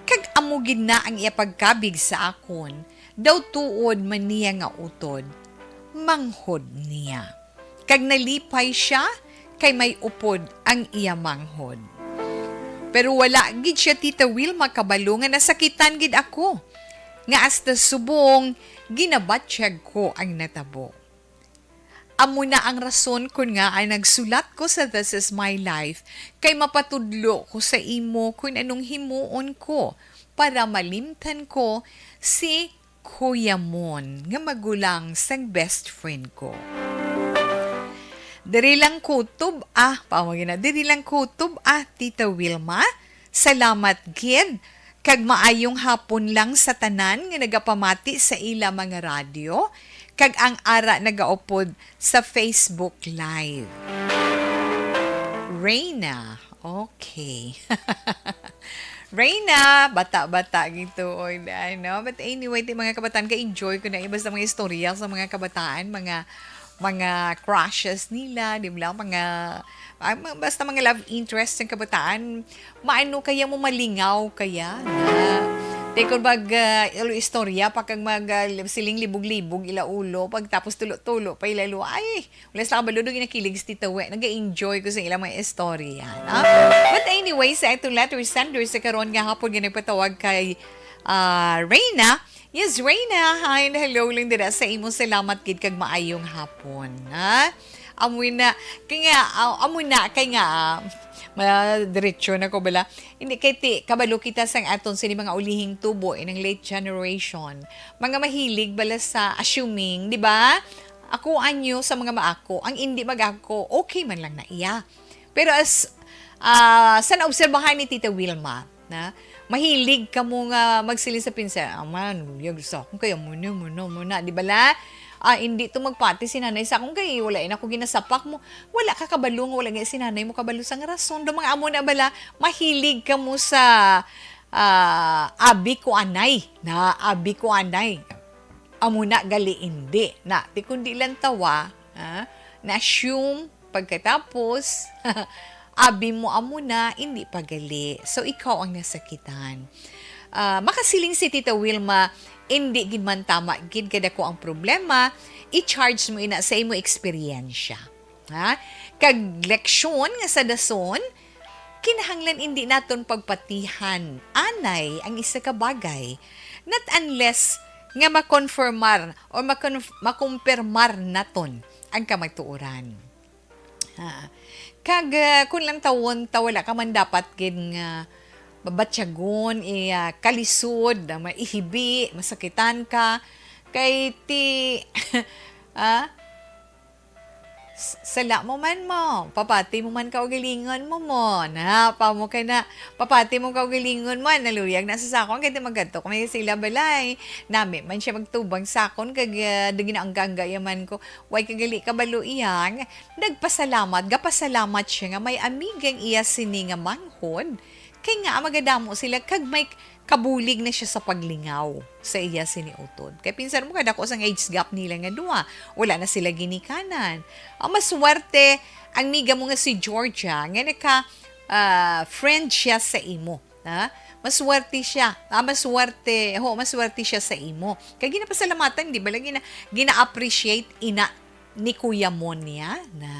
kag amo gid na ang iya pagkabig sa akon, daw tuod man niya nga utod, manghod niya. Kag nalipay siya, kay may upod ang iya manghod. Pero wala gid siya, Tita Wilma, kabalo nga nasakitan gid ako, nga hasta subong ginabatyag ko ang natabo. Amo na ang rason kon ngaa nagsulat ko sa This Is My Life, kay mapatudlo ko sa imo kon anong himuon ko para malimtan ko si Kuya Mon nga magulang sang best friend ko. Diri lang kutob, ah, pamagina, diri lang kutob, ah, Tita Wilma. Salamat gid, kag maayong hapon lang sa tanan nga nagapamati sa ila mga radyo, kag ang ara nagaupod sa Facebook Live. Reyna, okay. Reyna, bata-bata gituod, ano? But anyway, ti mga kabataan, ka-enjoy ko na iba sa mga istorya sa mga kabataan, mga, mga crushes nila, di ba? Mga, ah, ma-, basta mga love interest ng kabataan, maano kaya mo, malingaw kaya na. Di kon mag, ah, ilo istorya pa kag mag, ah, siling libog-libog ila ulo, pagtapos tulo-tulo pa ila ulo. Ay, wala sa kabalo, dugay nakilig si Tita We. Nag-enjoy ko sa ilang mga istorya, no? But anyway, sa itong letter sender sa karon nga hapon nga nagpatawag kay, ah, Reyna. Yes, Reyna, hi and hello lang dira sa imo. Salamat gid kag maayong hapon, ha? Amo na, kay nga, ah, amo na, kay nga, ah, madiretso na ko bala. Hindi, kay ti, kabalo kita sang aton sini mga ulihing tubo, inang late generation. Mga mahilig bala sa assuming, di ba? Ako anyo sa mga maako, ang indi mag-ako, okay man lang na iya. Pero as, ah, sa naobserbahan ni Tita Wilma, na mahilig kamo nga magsiling sa pinsan, "Aman, luyag sa akon kay amo ni, amo na, amo na," di bala? Ah, hindi to magpati si nanay sa akon kay wala na ako ginasapak mo. Wala ka kabalo nga wala gid si nanay mo kabalo sang rason. Do mga amo na bala, mahilig kamo sa, ah, abi ko anay, na abi ko anay. Amo na gali, indi. Na, ti kundi lang tawa, ha? Na-assume, pagkatapos, abi mo amo na, indi pa gali. So, ikaw ang nasakitan. Ah, makasiling si Tita Wilma, Indi gid man tama gid kadako ang problema, i-charge mo ina sa imo eksperyensya. Ha? Kag leksyon nga sa dason, kinahanglan indi naton pagpatihan anay ang isa ka bagay, not unless nga makonfirmar o makonf-, makumpirmar naton ang kamatuoran. Ha. Kag, ah, kun lang tawon ta, wala ka man dapat gid nga babatyagon, i-, ah, kalisod, ah, maihibi, masakitan ka. Kay ti, ah, s-, sala mo man mo, papati mo man kaugalingon mo mo. Na, pa mo ka na, papati mo kaugalingon mo, naluyag na sa sakon, kay ti magkadto kami sila balay. Nami man siya magtubang sa akon, kag, ah, di ginaangga-angga yaman ko. Way kagali kabalo iya, nagpasalamat, gapasalamat siya nga may amigang iya sini nga manghod, kay nga magadamo sila kag may kabulig na siya sa paglingaw sa iya sini utod. Kay pinsan mo kadako sang age gap nila nga duha, wala na sila ginikanan. Ang maswerte, ang miga mo nga si Georgia, nga naka, ah, friend siya sa imo. Ha? Maswerte siya. Ah, maswerte. Ho, maswerte siya sa imo. Kay ginapasalamatan, di ba? Lagi na, gina-appreciate ina ni Kuya Mon niya na,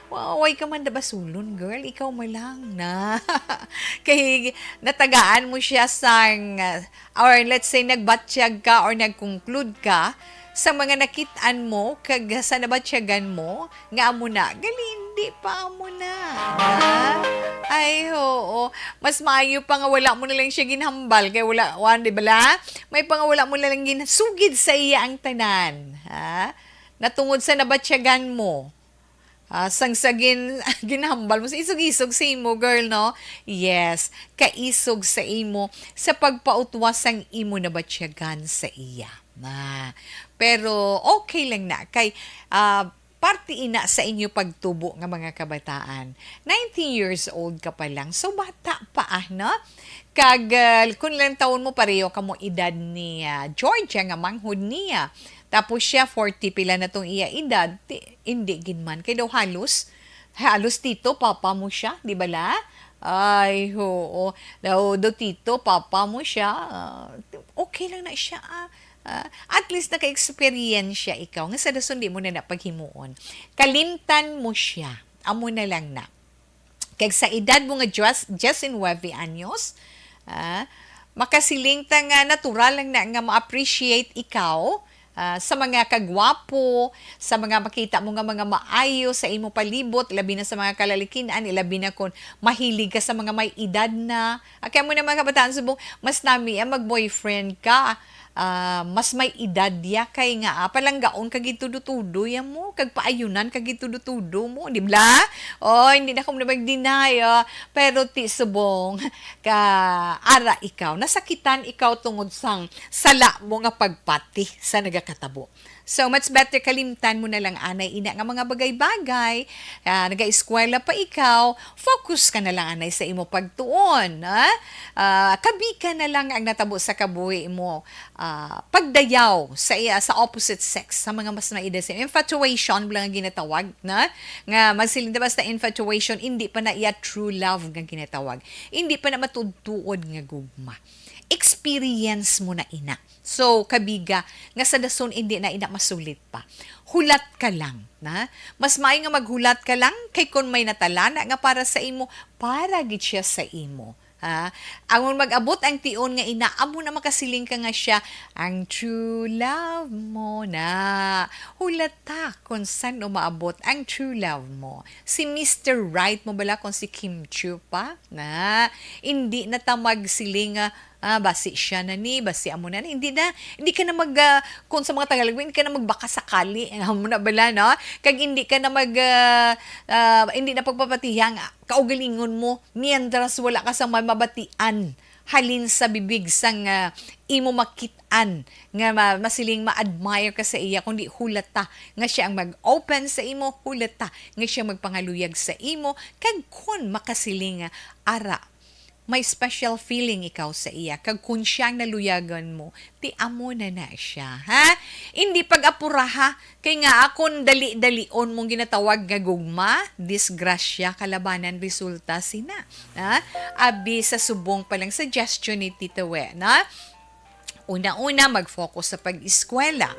"Wa-, way ka man da basulon, girl. Ikaw mo lang na." Kay natagaan mo siya sang, ah, or let's say, nagbatyag ka or nag-conclude ka sa mga nakit-an mo kag sa nabatyagan mo, nga amo na, gali, hindi pa amo na. Ha? Ay, oo. Mas maayo pa nga wala mo na lang siya ginhambal kay wala, wan, di bala? May pa nga wala mo na lang ginsugid sa iya ang tanan. Ha? Natungod sa nabatyagan mo. Ah, sang sa gin-, ginhambal mo sa isog-isog sa imo, girl, no? Yes, kaisog sa imo sa pagpautwa sang imo nabatyagan sa iya. Na, pero okay lang na kay, ah, parte ina sa inyo pagtubo nga mga kabataan. Nineteen years old ka pa lang, so bata pa, ah, no? Kag, ah, kung lang taon mo, pareho ka mo edad ni, ah, Georgia nga manghod niya. Tapos siya, forty pila na tong iya edad, ti-, hindi gid man. Kay daw halos, halos tito, papa mo siya, di ba la? Ay, oo. Daw, daw tito, papa mo siya. Ah, okay lang na siya, ah. Ah, at least naka-experience siya ikaw. Nga sa dason di mo na napaghimuon. Kalimtan mo siya. Amo na lang na. Kag sa edad mo nga diyes, diyes nuebe anyos, ah, makasiling ta nga natural lang na nga ma-appreciate ikaw, ah, sa mga kagwapo, sa mga makita mo nga mga maayo sa imo palibot, labi na sa mga kalalikin-an, ilabi na kon mahilig ka sa mga may edad na. Ah, kay amo na mga kabataan subong, mas nami ang mag-boyfriend ka, ah, mas may edad ya kay nga, ah, palanggaon ka gid tudo-tudo ya mo, kag paayunan ka gid tudo-tudo mo, di bala? Oh, hindi na ko na mag-deny, ah. Pero ti subong ka, ara ikaw, nasakitan ikaw tungod sang sala mo nga pagpati sa nagakatabo. So, much better kalimtan mo na lang anay ina nga mga bagay-bagay. Ah, nagaeskwela pa ikaw, focus ka na lang anay sa imo pagtuon, ha? Ah, kabika na lang ang natabo sa kabuhi mo. Ah, pagdayaw sa iya, sa opposite sex, sa mga mas maida sa infatuation lang ang ginatawag na, nga magsiling ta basta infatuation, hindi pa na iya true love nga ginatawag. Hindi pa na matuod-tuod nga gugma. Experience mo na ina. So, kabiga, nga sa dason hindi na ina masulit pa. Hulat ka lang, na? Mas maayo nga maghulat ka lang kay kon may natalana nga para sa imo, para gid siya sa imo. Ha? Ang mag-abot ang tion nga ina, amo na makasiling ka nga siya, ang true love mo na. Hulata kung san umaabot ang true love mo. Si Mister Right mo bala kung si Kim Chiu pa? Na, hindi na ta magsiling nga, ah, basi siya na ni, basi amo na ni. Hindi na, hindi ka na mag, ah, kung sa mga Tagalog, hindi ka na magbaka sakali. Amo na bala, no? Kag hindi ka na mag, ah, ah, hindi na pagpapatihang kaugalingon mo, mientras wala ka sa may mabatian halin sa bibig sang, ah, imo makit-an nga ma-, masiling ma-admire ka sa iya, kundi hulata nga siya ang mag-open sa imo, hulata nga siya magpangaluyag sa imo, kag kun makasiling nga ara, may special feeling ikaw sa iya, kag kun siya ang naluyagan mo, ti amo na na siya, ha? Hindi pag-apura, ha? Kay nga akon dali-dalion mong ginatawag nga gugma, disgrasya, kalabanan, resulta sina. Ha? Abi sa subong pa lang suggestion ni Tito We, na? Una-una, mag-focus sa pag-eskwela.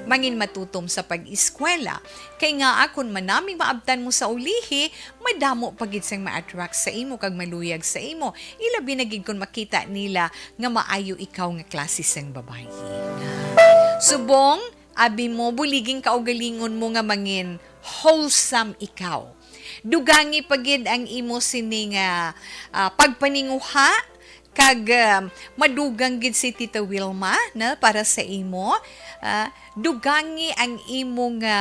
Mangin matutom sa pag-eskwela. Kay nga, akon man nami maabtan mo sa ulihi, madamo pa gid sang ma-attract sa imo kag maluyag sa imo. Ilabi na gid kon makita nila nga maayo ikaw nga klase sang babayi. Subong, abi mo, buliging kaugalingon mo nga mangin wholesome ikaw. Dugangi pa gid ang imo sini nga, ah, pagpaninguha, kag, ah, madugang gid si Tita Wilma, no, para sa imo. Ah, dugangi ang imo nga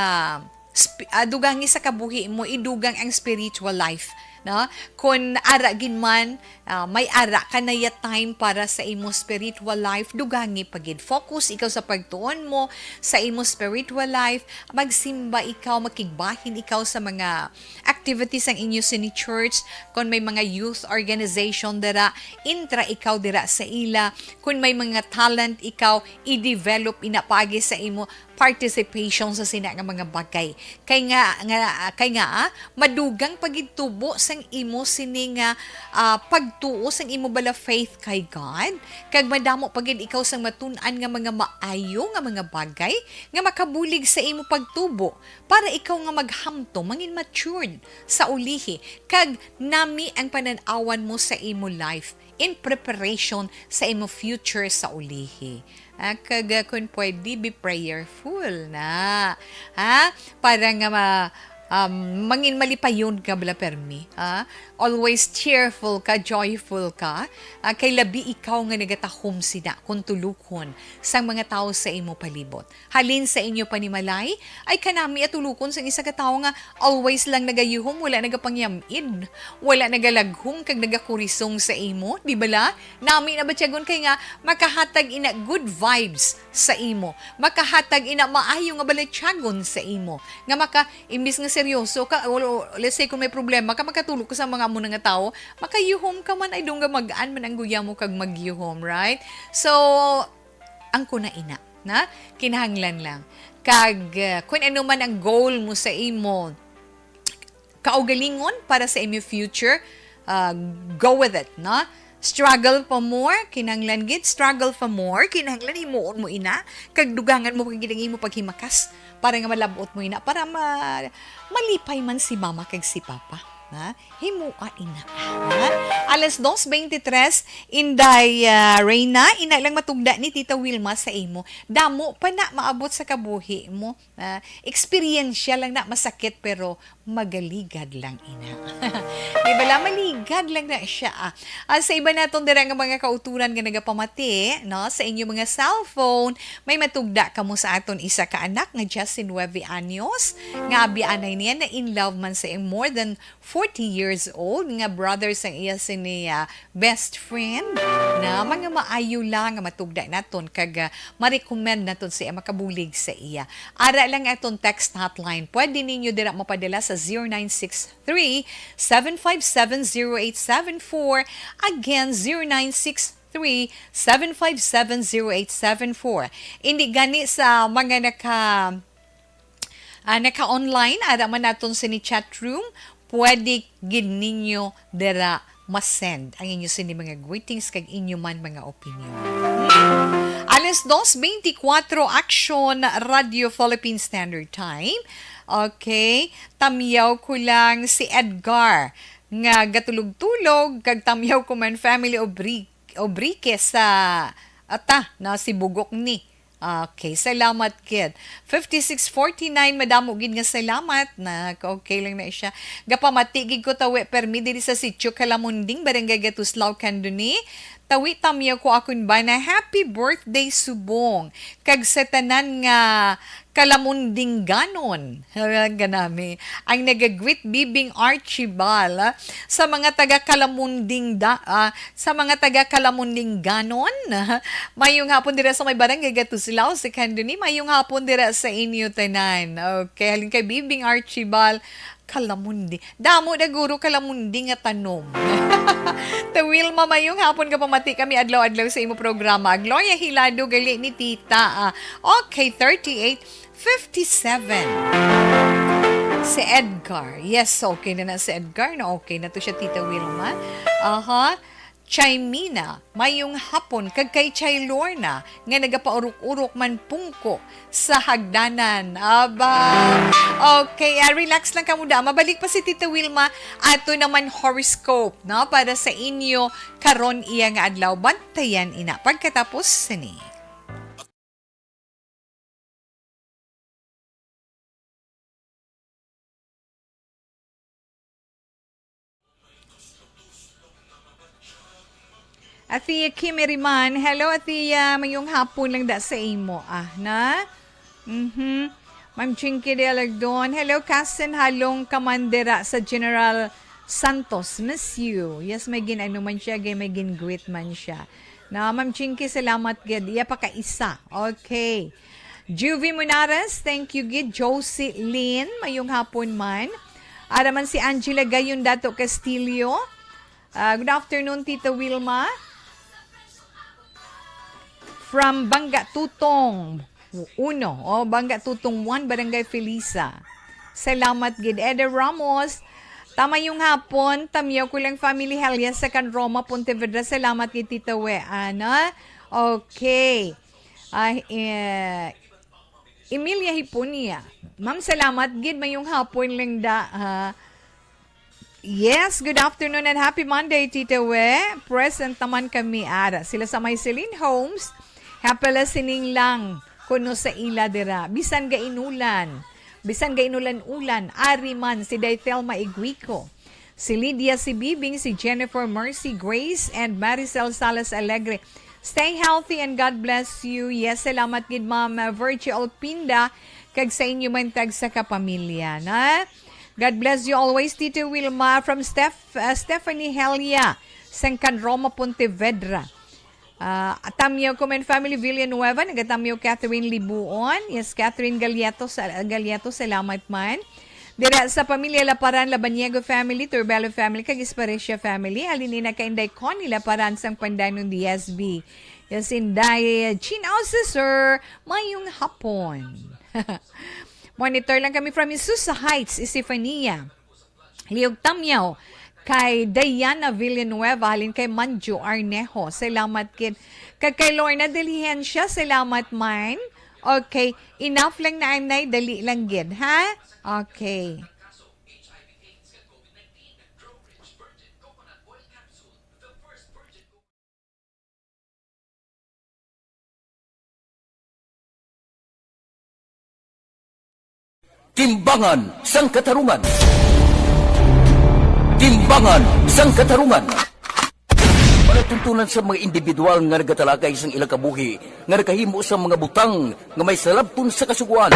spi-, ah, dugangi sa kabuhi mo, idugang ang spiritual life, no? Kon ara gid man, ah, may ara ka na ya time para sa imo spiritual life, dugangi pa gid. Focus ikaw sa pagtuon mo sa imo spiritual life, magsimba ikaw, makigbahin ikaw sa mga activities sang inyo sini church. Kon may mga youth organization dira, intra ikaw dira sa ila. Kon may mga talent ikaw, i-develop ina paagi sa imo participation sa sina nga mga bagay. Kay nga, nga, kay nga, ah, madugang pa gid tubo sang imo sini nga, ah, pagtuo, sang imo bala faith kay God, kag madamo pa gid ikaw sang matun-an nga mga maayo nga mga bagay nga makabulig sa imo pagtubo, para ikaw nga maghamtom, mangin matured sa ulihi, kag nami ang panan-awan mo sa imo life in preparation sa imo future sa ulihi. Ah, kag, ah, kun pwede, be prayerful na. Ha? Para nga ma-, um, mangin malipayon ka bala permi. Ha? Always cheerful ka, joyful ka. Ah, kay labi ikaw nga nagatahom sina kung tulukon sang mga tawo sa imo palibot. Halin sa inyo panimalay, ay kanami atulukon sang isa ka tawo nga always lang nagayuhom, wala nagapangyam-id, wala nagalaghong kag nagakurisong sa imo, di bala? Nami na batyagon kay nga makahatag ina good vibes sa imo, makahatag ina maayo nga balatyagon sa imo, nga maka, imbis nga seryoso ka, o, o, let's say kung may problema ka, makatulog ka sa mga amo na nga tawo, makayuhom ka man, ay dungga mag-an man ang guya mo kag magyuhom, right? So, ang kuna ina, na kinahanglan lang. Kag, uh, kung ano man ang goal mo sa imo kaugalingon para sa imo future, uh, go with it, no? Struggle pa more, kinahanglan gid, struggle pa more, kinahanglan himuon mo ina, kag dugangan mo pa gid ang imo paghimakas para nga malab-ot mo ina, para ma-, malipay man si mama kag si papa, ha? Himoa ina. Ha? Alas dos veintitrés, Inday, ah, Reyna, ina lang matugda ni Tita Wilma sa imo. Damo pa na maabot sa kabuhi mo. Ah, eksperyensya lang na masakit, pero magaligad lang ina. Di ba la? Maligad lang na siya, ah. Ah, sa iba naton dira nga mga kauturan nga nagapamati, no, sa inyo mga cellphone, may matugda kamo sa aton isa ka anak nga diyes nuebe anyos, nga abi anay niya na in love man sa iyang more than forty years old nga brother sang iya sini, ah, best friend, na mga maayo lang nga matugda naton kag, ah, ma-recommend naton sa iya, makabulig sa iya. Ara lang aton text hotline. Pwede ninyo dira mapadala sa zero nine six three, seven five seven, zero eight seven four. Again, zero nine six three, seven five seven, zero eight seven four. Indi gani sa mga naka, ah, naka-online, ara man naton sini chat room, pwede gid ninyo dira ma-send ang inyo sini mga greetings kag inyo man mga opinion. Alas dos veinticuatro, Action Radio Philippine Standard Time. Okay, tamyaw ko lang si Edgar nga gatulog-tulog, kag tamyaw ko man family Obri-, Obrique sa Ata na si Bugok ni. Okay, salamat gid. Fifty-six forty-nine, madamo gid nga salamat na. Okay lang na siya. Gapamati gid ko tawi permi diri sa Sitio Kalamunding, Barangay Gatuslao, Candoni. Tawi tamyaw ko akon bana, "Happy birthday, Subong." Kag sa tanan nga Kalamundinganon. Ganami. Ang naga-greet, Bibing Archibal, ah, sa mga taga Kalamunding da-, ah, sa mga taga Kalamundinganon. Mayong hapon dira sa may barangay Gatuslao, sa Candoni. Mayong hapon dira sa inyo tanan. Okay, halin kay Bibing Archibal, Kalamundi. Damo na guro Kalamundi nga tanom. Tawil, mamayong hapon, gapamati kami adlaw-adlaw sa imo programa. Gloria Hilado, gali ni Tita, ah, okay, thirty-eight fifty-seven. Si Edgar. Yes, okay na na si Edgar. Na okay na to siya, Tita Wilma. Aha. Chimina, mayong hapon, kag kay Chay Lorna, nga nagapaurok-urok man pungko sa hagdanan. Aba, okay, ah, relax lang kamo da. Mabalik pa si Tita Wilma ato naman horoscope, no, para sa inyo karon iya nga adlaw. Bantayan ina pagkatapos sini. Athea Kimiriman, hello Athea, mayong hapon lang da sa imo, ah, na? Mhm. Ma'am Chinky de Alardon, hello cousin Halong Kamandera sa General Santos, miss you. Yes, may gin-ano man siya, gay may gin-greet man siya. Na, Ma'am Chinky, salamat gid. Iya pa ka isa. Okay. Juvie Munares, thank you gid. Josie Lynn, mayong hapon man. Ara man si Angela Gayon Dato Castillo. Ah, good afternoon, Tita Wilma. From Bangga Tutong uno, o Bangga Tutong one, Barangay Felisa. Salamat gid. Eder Ramos, tamayong hapon, Tamyaw ko lang family, Helia sa kan Roma, Pontevedra. Salamat gid, Tita We, ana. Okay. Ah, eh, Emilia Hipunia. Ma'am, salamat gid, mayong hapon lang da, ha. Yes, good afternoon and happy Monday, Tita We. Present naman kami, ara. Sila sa may Celine Homes, happy listening lang kuno sa ila dira. Bisan gainulan, bisan gainulan-ulan, ari man si Day Thelma Iguico, si Lydia Sibibing, si Jennifer Mercy Grace, and Maricel Salas Alegre. Stay healthy and God bless you. Yes, salamat gid, Ma'am, uh, Virtue Alpinda, kag sa inyo man tag sa kapamilya, na? God bless you always, Tito Wilma, from Steph, uh, Stephanie Helia, sang kan Roma, Pontevedra. Ah, Tamyo Kumen family, Villanueva, nagatamyo Catherine Libuon. Yes, Catherine Galiato, sa, Galiato, salamat man. Dira sa pamilya Laparan, Labaniego family, Turbelo family, kag Esparecia family. Halin ina kay Inday Connie Laparan sang Pandanon D S B. Yes, Inday Chin Ausi, sir. Mayong hapon. Monitor lang kami from Isusa Heights, Estefania. Liog tamyaw kay Diana Villanueva, halin kay Manjo Arnejo. Salamat gid. Kag kay Lorna Diligencia, salamat man. Okay, enough lang na, anay, dali lang gid, ha? Okay. Timbangan sang Katarungan. Timbangan sang Katarungan. Palatuntunan sa mga individual nga nagatalakay sang ilang kabuhi nga nakahimo sang mga butang nga may salabton sa Kasugoan.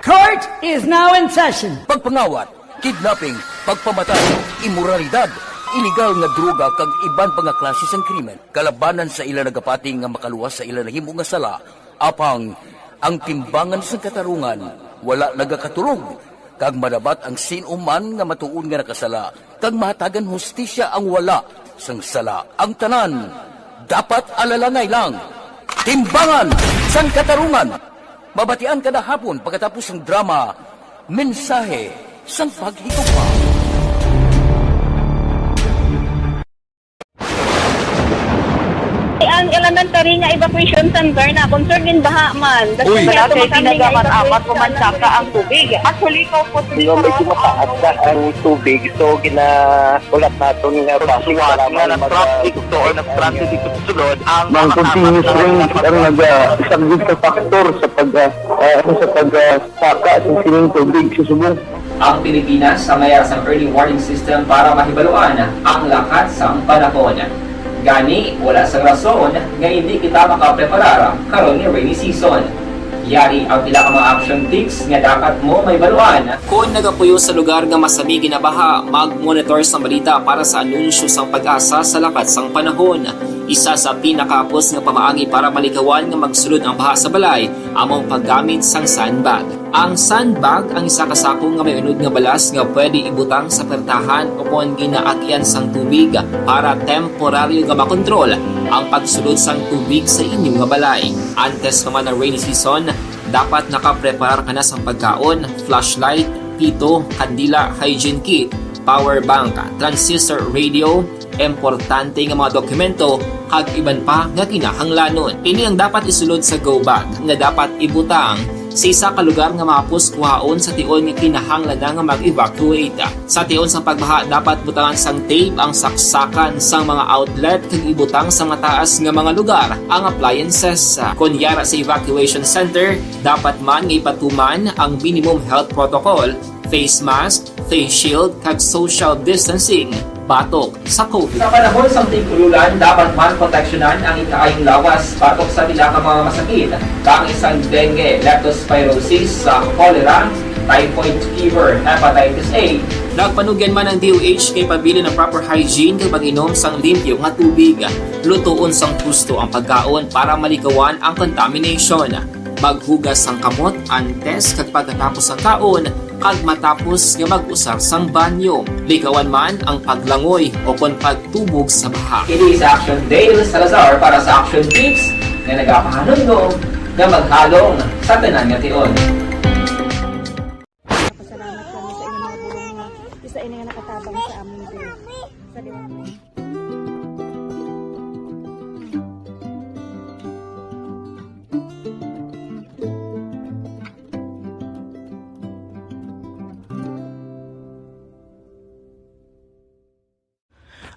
Court is now in session. Pagpangawat, kidnapping, pagpamatay, imoralidad, iligal nga droga kag iban pa nga klase sang krimen. Kalabanan sa ila nagapati nga makaluwas sa ila nahimo nga sala, apang ang timbangan sang katarungan wala nagakaturog, kag madabat ang sin-o man nga matuod nga nakasala, kag mahatagan hustisya ang wala sang sala. Ang tanan dapat alalangay lang. Timbangan sang Katarungan. Mabatian kada hapon pagkatapos sang drama, Mensahe sang Paghigugma. Ang elementary nga evacuation center na concerned in baha man. Uy. Malapit, tinaga man apat ko man saka ang tubig. Actually, ko po. Nga medyo mataas na ang tubig, so ginahulat naton nga basi nga para nga mag- nag-traffic to or nag-transit dito sa sulod ang mga continuous rain ang naga-, isa gid ka factor sa pag, ah, ah, sa pag, ah, saka sa sining tubig sa subong. Ang Pilipinas ang may sang early warning system para mahibaluan ang lakat sang panahon. Gani, wala sang rason nga hindi kita makapreparar karon nga rainy season. Yari ang pila ka mga action tips nga dapat mo mahibaluan. Kon nagapuyo sa lugar nga masami ginabaha, mag-monitor sang balita para sa anunsyo sang PAGASA sa lakat sang panahon. Isa sa pinakahapos nga pamaagi para malikawan nga magsulod ang baha sa balay amo ang paggamit sang sandbag. Ang sandbag ang isa ka sako nga may unod nga balas nga pwede ibutang sa pertahan o kon ginaagian sang tubig para temporaryo nga makontrol ang pagsulod sang tubig sa inyo nga balay. Antes pa man ang rainy season, dapat nakapreparar ka na sang pagkaon, flashlight, pito, kandila, hygiene kit, power bank, transistor radio, importante nga mga dokumento, kag iban pa nga kinahanglanon. Ini ang dapat isulod sa go bag nga dapat ibutang sa isa ka lugar nga mahapos kuhaon sa tion nga kinahanglan na nga mag-evacuate. Sa tion sang pagbaha, dapat butangan sang tape ang saksakan sang mga outlet kag ibutang sa mataas nga mga lugar ang appliances. Kon yara sa evacuation center, dapat man nga ipatuman ang minimum health protocol, face mask, face shield, kag social distancing batok sa COVID. Sa panahon sang tig-ululan, dapat man proteksyonan ang ikaayong lawas batok sa pila ka mga masakit, kaangay sang dengue, leptospirosis, sa cholera, typhoid fever, hepatitis A. Nagpanugyan man ang D O H kay pabilin ang proper hygiene kag pag-inom sang limpyo nga tubig. Lutoon sang husto ang pagkaon para maligawan ang contamination. Maghugas sang kamot antes kag pagkatapos sang kaon, kag matapos nga mag-usar sang banyo. Ligawan man ang paglangoy o kon pagtubog sa baha. Ini si Action Dale Salazar para sa Action Tips nga nagapahanumdom nga maghalong sa tanan nga tion. Nagpasalamat kami sa inyong mga pulong nga isa ini nga nakatabang sa amin diri. Sa liwanag.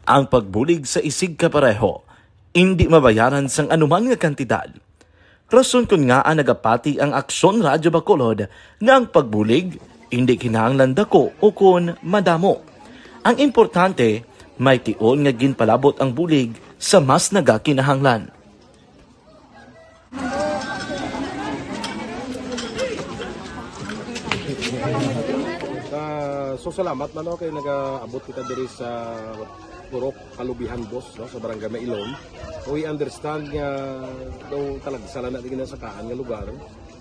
Ang pagbulig sa isigkapareho indi mabayaran sang anuman nga kantidad. Rason kon ngaa nagapati ang Aksyon Radyo Bacolod nga ang pagbulig indi kinahanglan dako ukon madamo. Ang importante, may tion nga ginpalabot ang bulig sa mas nagakinahanglan. Ah, so salamat man, no, kay nagaabot kita diri sa Purok Kalubihan Dos, no, sa Barangay Mailom. We understand nga daw talagsa lang na di ginasakaan nga lugar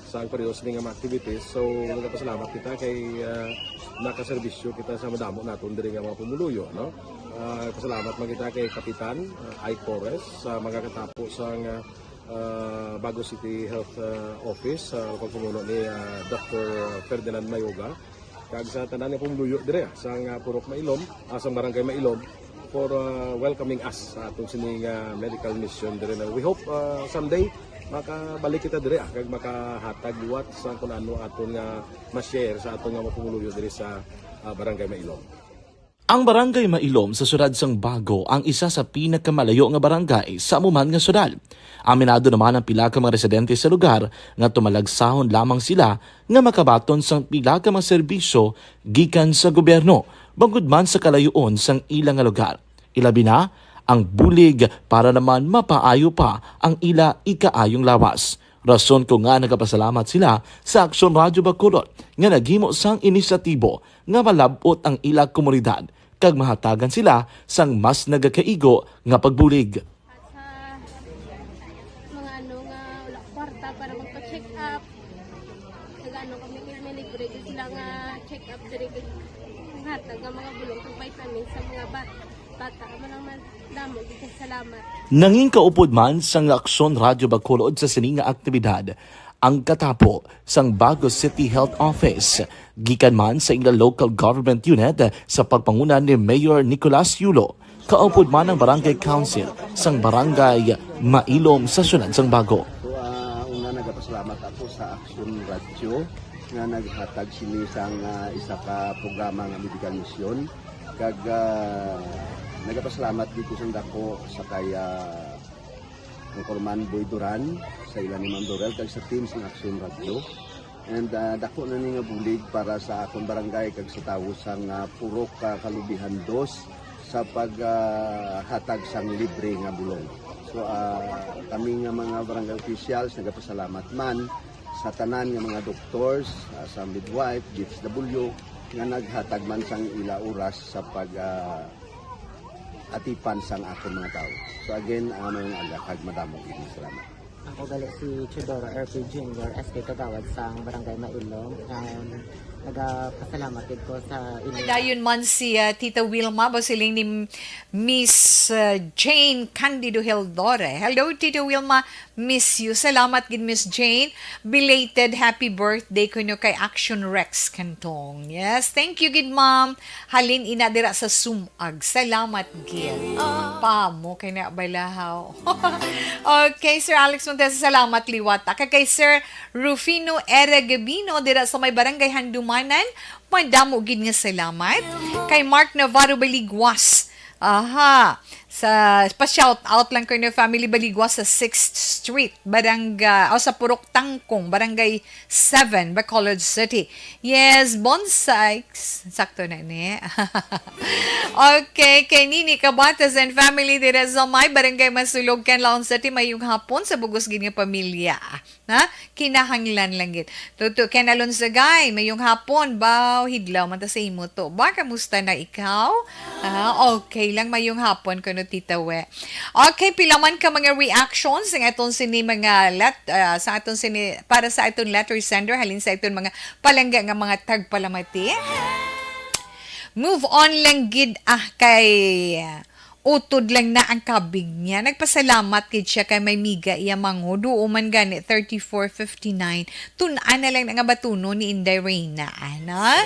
sa ang pareho sini nga mga activities. So, nagapasalamat kita kay, ah, nakaserbisyo kita sa madamo naton diri nga mga pumuluyo, no? Ah, pasalamat man kita kay Kapitan, ah, Ike Torres sa mga katapo sang, ah, ah, Bago City Health, ah, Office, sa pagpamuno ni, ah, Doctor Ferdinand Mayoga, kag sa tanan nga pumuluyo dire, ah, sang, ah, Purok Mailom, ah, sang Barangay Mailom, for, ah, welcoming us sa aton sini nga medical mission dire na. We hope, ah, someday makabalik kita dire, ah, kag makahatag liwat sa kun ano aton nga ma-share sa aton nga mga pumuluyo dire sa, ah, Barangay Mailom. Ang Barangay Mailom sa siyudad sang Bago ang isa sa pinakamalayo nga barangay sa amo man nga siyudad. Aminado naman ang pila ka mga residente sa lugar nga tumalagsahon lamang sila nga makabaton sang pila ka mga serbisyo gikan sa gobyerno, bangod man sa kalayoon sang ila nga lugar. Ilabi na ang bulig para naman mapaayo pa ang ila ikaayong lawas. Rason ko nga nagapasalamat sila sa Aksyon Radyo Bacolod nga naghimo sang inisyatibo nga malab-ot ang ila komunidad kag mahatagan sila sang mas nagakaigo nga pagbulig. At sa mga ano nga wala kwarta para magpa-check up, nag-ano kami, may libre gyud sila nga check up diri, kag hatag nga mga bulong kag vitamins sa mga bat-, bata. Amo lang man, damo gyud kag salamat. Nangin kaupod man sang Aksyon Radyo Bacolod sa sini nga aktibidad ang katapo sang Bago City Health Office, gikan man sa ila local government unit sa pagpanguna ni Mayor Nicolas Yulo, kaupod man ang Barangay Council sang Barangay Mailom sa siyudad sang Bago. So, ah, una, nagapasalamat ako sa Action Radio nga naghatag sini sang, ah, isa ka programa nga medical mission. Kag, ah, nagapasalamat dito sa dako sa kay, ah, Anchorman Boy Duran, sa ila ni Ma'am Dorel, kag sa team sang Action Radio. And, ah, dako na ni nga bulig para sa akon barangay kag sa tawo sang, ah, Purok, ah, Kalubihan Dos sa pag, ah, hatag sang libre nga bulong. So, ah, kami nga mga barangay officials, nagapasalamat man sa tanan nga mga doctors, ah, sa midwife, D S W, nga naghatag man sang ila oras sa pag, ah, atipan sang akon mga tawo. So again, ah, mayong aga kag madamo gid nga salamat. Ako gali si Teodoro R P Junior, S K Kagawad sang Barangay Mailom, and nagapasalamat gid ko sa inyo. Dayon man si, ah, Tita Wilma, ba siling ni Miss, ah, Jane Candido Hildore. Hello, Tita Wilma. Miss you. Salamat gid, Miss Jane. Belated happy birthday kuno kay Action Rex Cantong. Yes, thank you gid, ma'am. Halin ina dira sa Sumag. Salamat gid. Pamo kay na balahaw. Okay, Sir Alex Montesa, salamat liwat. Aka kay Sir Rufino Era Gabino dira sa may Barangay Handumanan. Madamo gid nga salamat. Kay Mark Navarro Baligwas. Aha. Sa, pa-shout out lang ko ni family Baligwas sa sixth Street, Barangay, o sa Purok Tangkong, Barangay seven, Bacolod City. Yes, Bon Sykes. Sakto na ni. Okay, kay Nini Cabates and family dira sa may Barangay Masulog, Canlaon City, mayong hapon sa bugos gid nga pamilya. Ha? Kinahanglan lang gid. Tuto, Ken Alonso Gay, mayong hapon. Baw, hidlaw man ta sa imo to. Ba, kamusta na ikaw? Ah, okay lang, mayong hapon kuno, Tita We. Okay, pila man ka mga reactions ang aton sini mga let-, ah, sa aton sini, para sa aton letter sender, halin sa aton mga palangga nga mga tagpalamati. Move on lang gid, ah, kay utod lang na ang kabig niya. Nagpasalamat gid siya kay may miga iya manghod. Duo man gani, thirty-four fifty-nine. Tun-an na lang na nga batunon ni Inday Reyna, ano?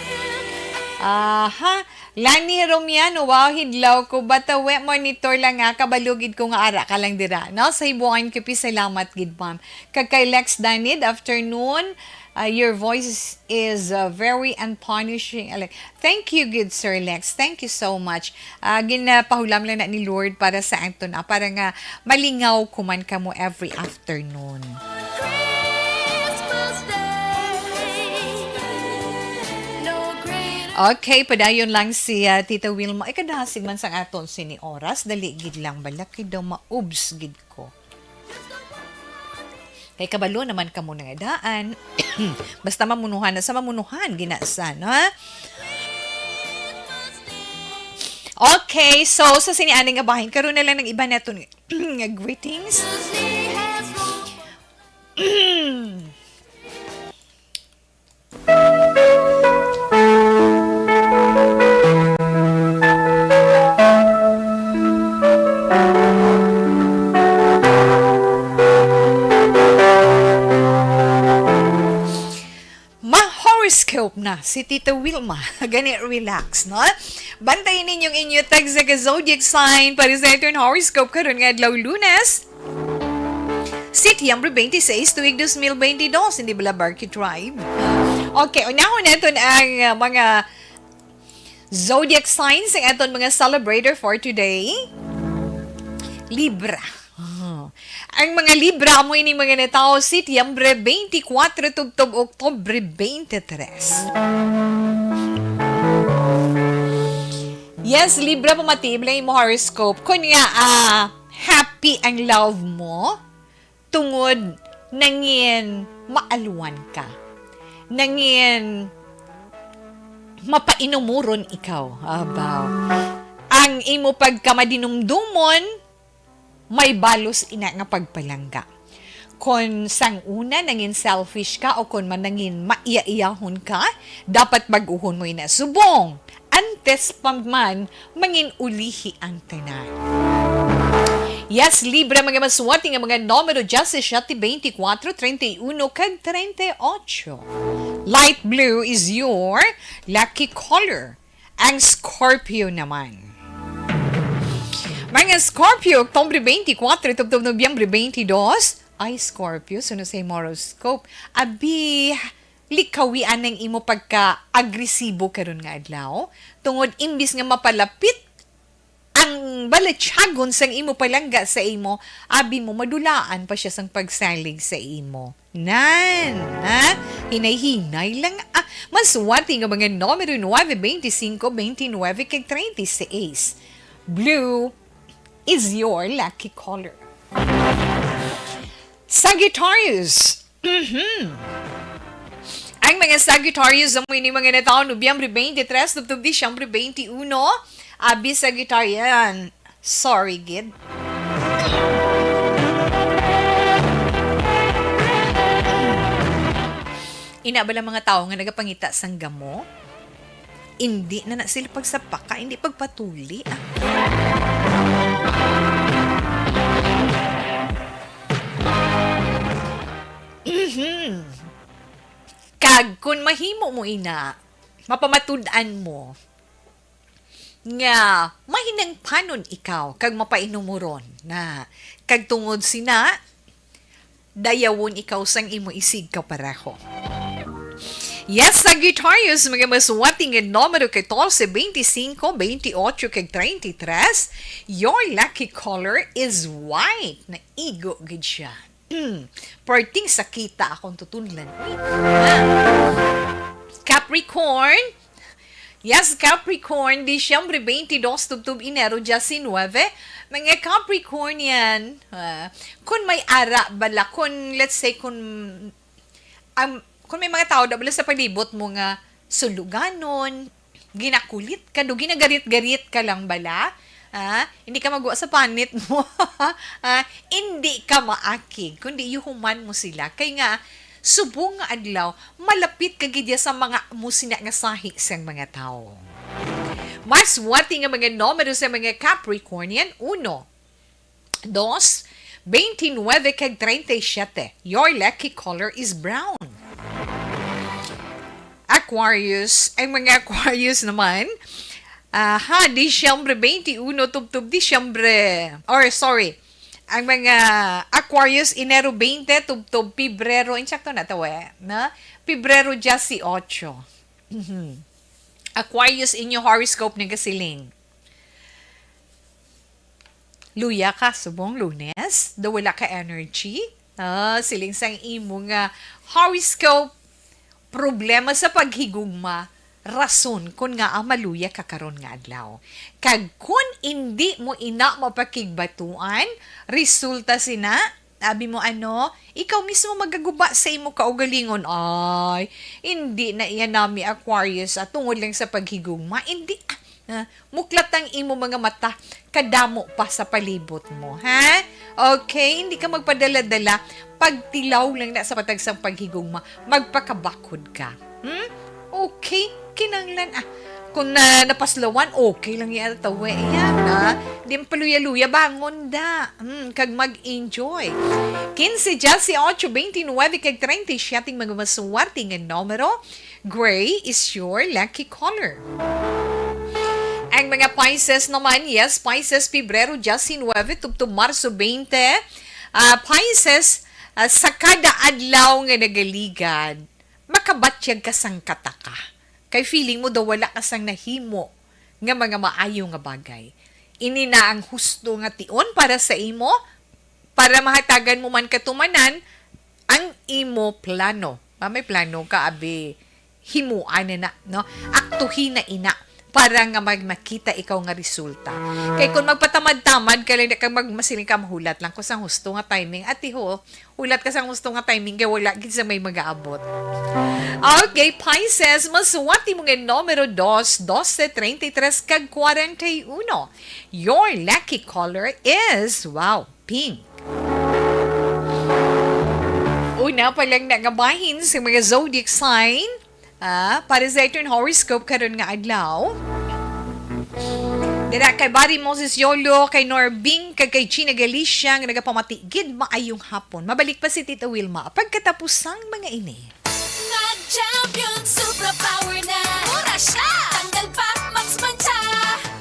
Aha. Lani Romiano, wow, hidlaw ko. Batawe, monitor lang nga. Kabalo gid ko nga ara ka lang dira, no? Sa hibuan, kapi, salamat gid, ma'am. Kag kay Lex Danid, afternoon. Uh, your voice is, is, uh, very unpunishing. Like, thank you, good Sir Lex. Thank you so much. Uh, ginapahulam lang na ni Lord para sa aton, ah, para nga malingaw ko man kamo every afternoon. Okay, padayon lang si, ah, Tita Wilma. Ay, kadasig man sang aton sini oras. Dali gid lang, balaki daw maubs gid ko. Kay kabalo naman kamo nga daan. Basta mamunuhan na sa mamunuhan, ginasa, no? Okay, so sa sini ani nga bahin, karon na lang ang iba naton nga greetings. Ma-horoscope na si Tita Wilma. Gani, relax, no? Bantayin ninyong inyo tagsa ka zodiac sign para sa aton horoscope karon nga adlaw, Lunes. Setyembre twenty-six, tuig dos mil bente dos, hindi bala Barky Tribe? Okay, unahon naton ang, uh, mga zodiac signs, ang aton mga celebrator for today. Libra. Ah. Ang mga Libra, amo ini mga natawo Setyembre twenty-four tubtob Oktubre twenty-three. Yes, Libra, pamati lang imo horoscope. Kun nga, ah, happy ang love mo, tungod nangin maalwan ka. Nangin mapainumuron ikaw. Abaw. Ang imo pagkamadinumdumon, may balos ina nga pagpalangga. Kon sang una nangin selfish ka o kon man nangin maiya-iyahon ka, dapat bag-uhon mo ina subong. Antes pa man mangin ulihi ang tanan. Yes, Libra, mga masuwati nga mga numero, disisiete, twenty-four, treinta y uno, kag treinta y ocho. Light blue is your lucky color. Ang Scorpio naman. Mga Scorpio, Oktubre twenty-four, tubtob Nobyembre twenty-two. Ay, Scorpio, suno sa imo horoscope. Abi, likawi anang imo pagka-agresibo karon nga adlaw. Tungod imbis nga mapalapit ang balatyagon sang imo palangga sa imo, abi mo, madulaan pa siya sang pagsalig sa imo. Nan, ha? Hinay-hinay lang, ah. Masuwati nga mga numero nuebe, veinticinco, veintinuebe, kag treinta y seis. Blue is your lucky color. Sagittarius. Mhm. Ang mga Sagittarius, amo ini mga natawo Nobyembre twenty-three, tubtob Disyembre twenty-one. Abi, Sagittarian. Sorry, gid. Ina bala mga tawo nga nagapangita sang gamo? Indi na na sila pagsapaka, indi pagpatuli, ah. Hmm. Kag kun mahimo mo ina, mapamatud-an mo nga mahinangpanon ikaw kag mapainumuron na. Kag tungod sina, dayawon ikaw sang imo isigkapareho. Yes, Sagittarius, mga masuwati nga numero katorse, bente singko, bente otso, kag treinta y tres, your lucky color is white. Naigo gid siya. Mm, perting sakita akong tutunlan. Uy. Ah. Capricorn. Yes, Capricorn, Disyembre twenty-two, tubtob Enero diecinueve. Mga Capricornian, ah, kung may ara bala, kung, let's say, kung, um, kung may mga tao na bala sa palibot mo nga suluganon, ginakulit ka, do ginagarit-garit ka lang bala, ah, hindi ka magwa sa panit mo, ah, hindi ka maakig, kundi yuhuman mo sila. Kay nga, subong nga adlaw, malapit ka gid ya sa mga musina nga sahi sang mga tawo. Masuwati nga mga numero sa mga Capricornian, uno, dos, twenty-nueve kag treinta y siete. Your lucky color is brown. Aquarius, ang mga Aquarius naman, ah, ha, Disyembre twenty-one, tubtob Disyembre, or sorry, ang mga Aquarius, Enero twenty, tubtob Pebrero, insakto na to eh, na? Pebrero dieciocho. Mhm. Aquarius, inyo horoscope nagasiling. Luya ka subong Lunes, daw wala ka energy. Ah, siling sang imo nga horoscope, problema sa paghigugma, rason kon ngaa maluya ka karon nga adlaw. Kag kon indi mo ina mapakigbatuan, resulta sina, abi mo ano, ikaw mismo magaguba sa imo kaugalingon. Ay, indi na iya nami Aquarius, ah, tungod lang sa paghigugma. Indi, ah, ah, muklat ang imo mga mata, kadamo pa sa palibot mo, ha? Okay, hindi ka magpadala-dala. Pagtilaw lang na sa matag sang paghigugma, magpakabakod ka. Hmm? Okay, kinanglan, ah, kung na, napaslawan, okay lang yan, tawa yan, ah. Di mapaluya-luya, bangon da. Hmm, kag mag-enjoy. Quince, dieciocho, twenty-nueve, kag treinta y siete mga maswerte nga numero. Gray is your lucky color. Ang mga Pisces naman, yes, Pisces, Pebrero diecinueve, tubtob Marso twenty. Ah, Pisces, ah, sa kada adlaw nga nagaligad, makabatyag ka sang kataka. Kay feeling mo daw wala ka sang nahimo nga mga maayo nga bagay. Ini na ang husto nga tion para sa imo, para mahatagan mo man katumanan ang imo plano. Ah, may plano ka, abi, himuan na na, no? Aktuhin na ina para nga mag-, makita ikaw nga resulta. Kay kung magpatamad-tamad ka lang, kag magmasiling ka, mahulat lang ko sang husto nga timing. Ati ho, hulat ka sang husto nga timing, kay wala gid sa may magaabot. Okay, Pisces, masuwat imo nga numero dos, doce, treinta y tres, kag kwarenta y uno. Your lucky color is, wow, pink. Una pa lang na nga bahin sa mga zodiac sign, ah, para sa iton horoscope karon nga adlaw. Dira kay Bari Moses Yolo, kay Norbing, kag kay Gina Galicia nga nagapamati gid maayong hapon. Mabalik pa si Tita Wilma pagkatapos sang mga ini. Mag-champion, superpower na. Mura siya. Tanggal pa, Max Mancha.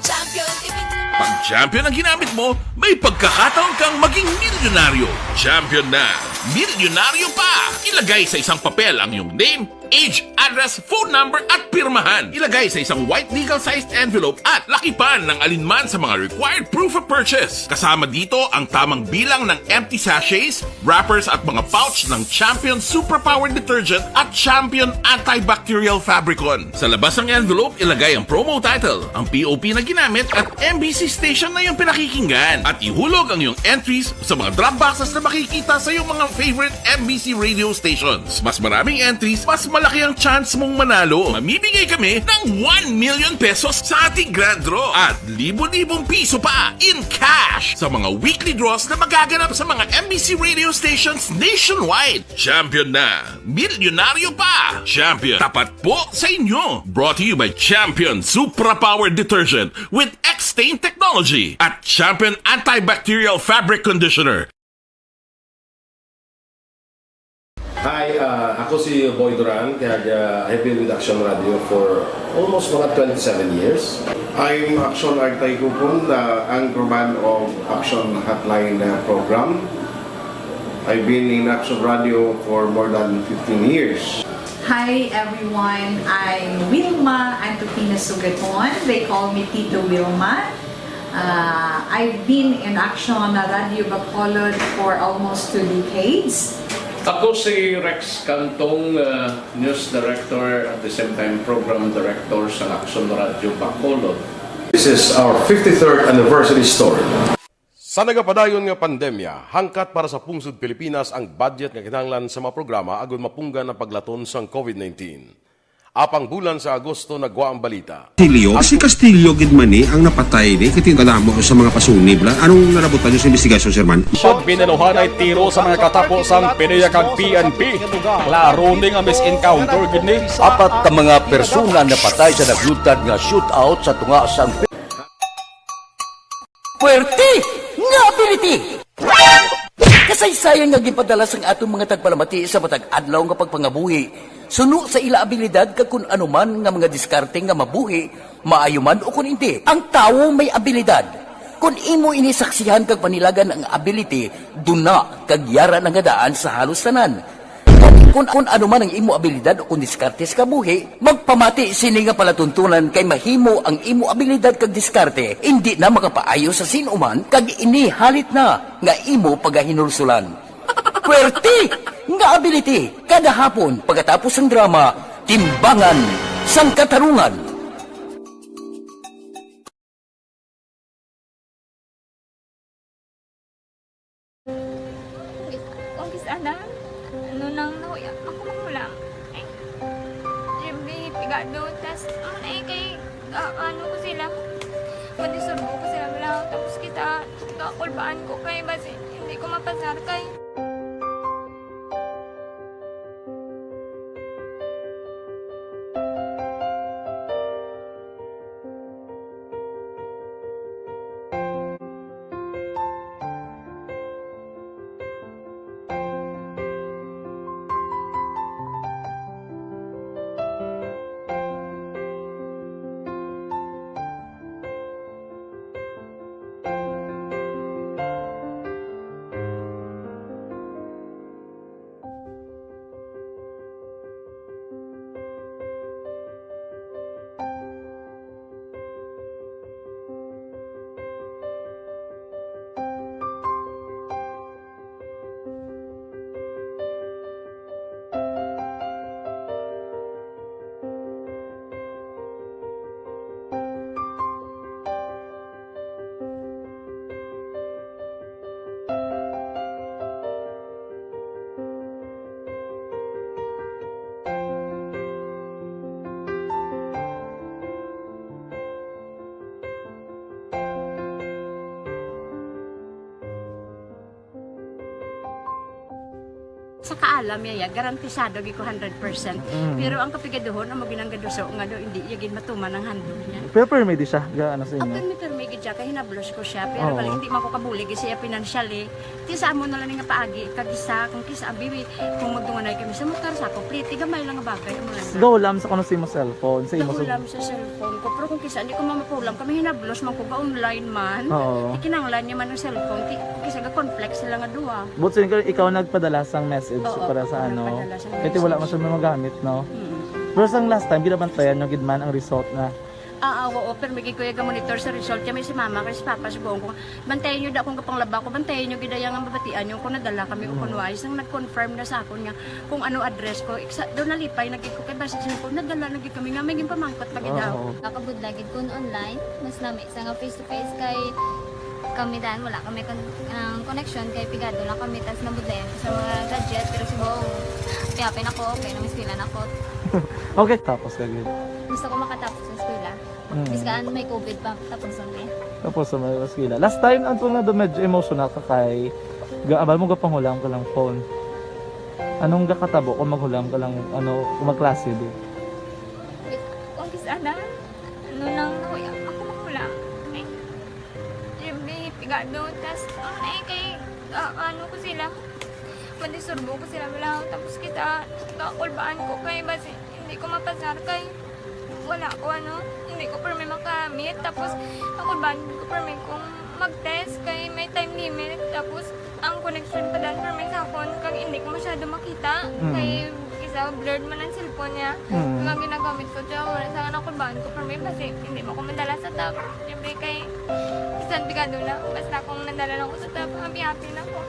Champion, tipid. Pag champion ang ginamit mo, may pagkakataon kang maging milyonaryo. Champion na, milyonaryo pa! Ilagay sa isang papel ang iyong name, age, address, phone number, at pirmahan. Ilagay sa isang white legal-sized envelope at lakipan ng alinman sa mga required proof of purchase. Kasama dito ang tamang bilang ng empty sachets, wrappers, at mga pouch ng Champion Superpower Detergent at Champion Antibacterial Fabricon. Sa labas ng envelope, ilagay ang promo title, ang P O P na ginamit, at M B C station na iyong pinakikinggan. At ihulog ang iyong entries sa mga drop boxes na makikita sa iyong mga favorite M B C radio stations. Mas maraming entries, mas malaki ang chance mong manalo. Mamimigay kami ng one million pesos sa ating grand draw at libo-libong piso pa in cash sa mga weekly draws na magaganap sa mga M B C radio stations nationwide. Champion na! Milyonaryo pa! Champion, tapat po sa inyo! Brought to you by Champion Supra Power Detergent with X-Stain Technology at Champion Antibacterial Fabric Conditioner. Hi, uh, ako si Boy Duran, kag uh, I've been with Action Radio for almost mga twenty-seven years. I'm Action Artay Kupon, the anchorman of Action Hotline uh, program. I've been in Action Radio for more than fifteen years. Hi everyone, I'm Wilma Antupina Sugaton. They call me Tito Wilma. Uh, I've been in Action Radio Bacolod for almost two decades. Ako si Rex Cantong, uh, news director, at the same time program director sa Action Radio Bacolod. This is our fifty-third anniversary story. Sa nagapadayon nga pandemya, hangkat para sa pungsod Pilipinas ang budget nga kinahanglan sa mga programa agud mapunggan ang paglaton sang covid nineteen. Apang bulan sa Agosto nagwa ang balita. Castillo, si Castillo gid man ni ang napatay ni, kay tingala mo sa mga pasunib la. Anong nalabutan niyo sa investigasyon, Sir Man? Pag binaluhanay tiro sa mga katapo sang PDEA kag P N P, klaro ni nga mis-encounter gid ni. Apat ka mga persona napatay sa naglutad nga shootout sa tunga sang Puwerte nga ability! Kasaysayan nga ginpadala sang aton mga tagpalamati sa matag adlaw nga pagpangabuhi, suno sa ila abilidad kag kun ano man nga mga diskarte nga mabuhi, maayo man o kun indi. Ang tawo may abilidad. Kun imo ini saksihan kag panilagan ang ability, duna kag yara na nga daan sa halos tanan. Kung, kung ano man ang imo abilidad o kung diskarte sa kabuhi, magpamati sini nga palatuntunan, kay mahimo ang imo abilidad kag diskarte indi na makapaayo sa sin-o man, kag ini halit na nga imo pagahinulsulan. Puwerte nga ability, kada hapon pagkatapos sang drama, Timbangan sang Katarungan. Kung kis-, kung kis-, ana, ano nang nahuya, ako manghulam. Eh, siyempre, pigado, tas, ano na eh, kay, ah, ano ko sila, pwede surbo ko sila, wala, tapos kita, kakulbaan ko kay, basi, hindi ko mapasar kay. Sa kaalam niya, ya, garantisado gid ko hundred percent. Mm. Pero ang kapigaduhon, amo gid ang gaduso nga do, hindi niya gid matuman ang handog niya. Pero pirmi di siya, ga, ano sa inyo? Pirmi, pirmi gid siya, kay hinablos ko siya. Pero Oo. Bali, hindi man ko kabulig siya financially. Ti sa amo na lang nga paagi, kag isa, kung kisa, abi, kung magdunganay kami sa motor, sa ako, pliti, gamay lang nga bagay, amo lang. Gahulam sa kuno sa imo cellphone, sa imo Gahulam sa cellphone ko. Pero kung kisa, hindi ko mamapulam, kami hinablos man ko, ga-online man. Oo. Ikinanglan niya man ang cellphone, ti, kung kisa, ga-conflict sila nga duha. But sin-, ikaw nagpadala sang message Oo, para sa ako ano? Nagpadala sang Kasi wala man message. Siya magamit, no? Mm. Pero sang last time, ginabantayan nyo gid man ang result na. Ah, ah, oo, pero may gid ko yung monitor sa result. Kami si mama, kay si papa, si buong ko. Bantayan nyo da kung kapanglaba ko, bantayan nyo gid ang mabatian nyo kung nadala kami o Mm. kung wais. Nang nag-confirm na sa akon nga kung ano address ko, iksa, doon nalipay na gid ko kay basta siya ko, nadala na gid kami nga may ginpamangkot pa gid daw. Oo. Nakabudla gid kun online, mas nami sa nga face to face kay kami dan wala kami kon-, ang connection kay pigado lang kami tas nabudlayan ko sa mga gadget pero si Bong piyapin ako, okay na, miskilan ako. Okay, tapos ka gid. Gusto ko makatapos sa eskwela. Mm. Bis kaan may covid pa, tapos ang eh. Tapos sa mga eskwela. Last time, ang tunga do medyo emotional ka kay ga-, abal mo gapanghulam ka lang phone. Anong gakatabo kung maghulam ka lang, ano, kung magklase di? Kung kis-, ana, ano nang nahuya, ako maghulam. Eh, siyempre, pigado, tas, ano eh, kay, ah, ano ko sila, Madisturbo ko sila bala. Tapos kita, kakulbaan ko kay basi hindi ko mapasar kay wala ko ano, hindi ko permi makamit. Tapos kakulbaan ko permi kung mag-test kay may time limit. Tapos ang connection pa dan permi sa akon kag hindi ko masyado makita. Mm. Kay isa blurred man ang cellphone niya. Mm. Ang ginagamit ko siya, wala sa nakulbaan ko permi basi hindi mo ko madala sa top. Siyempre kay bisan pigado na, basta kung nadala lang ko sa top, happy-happy na ko.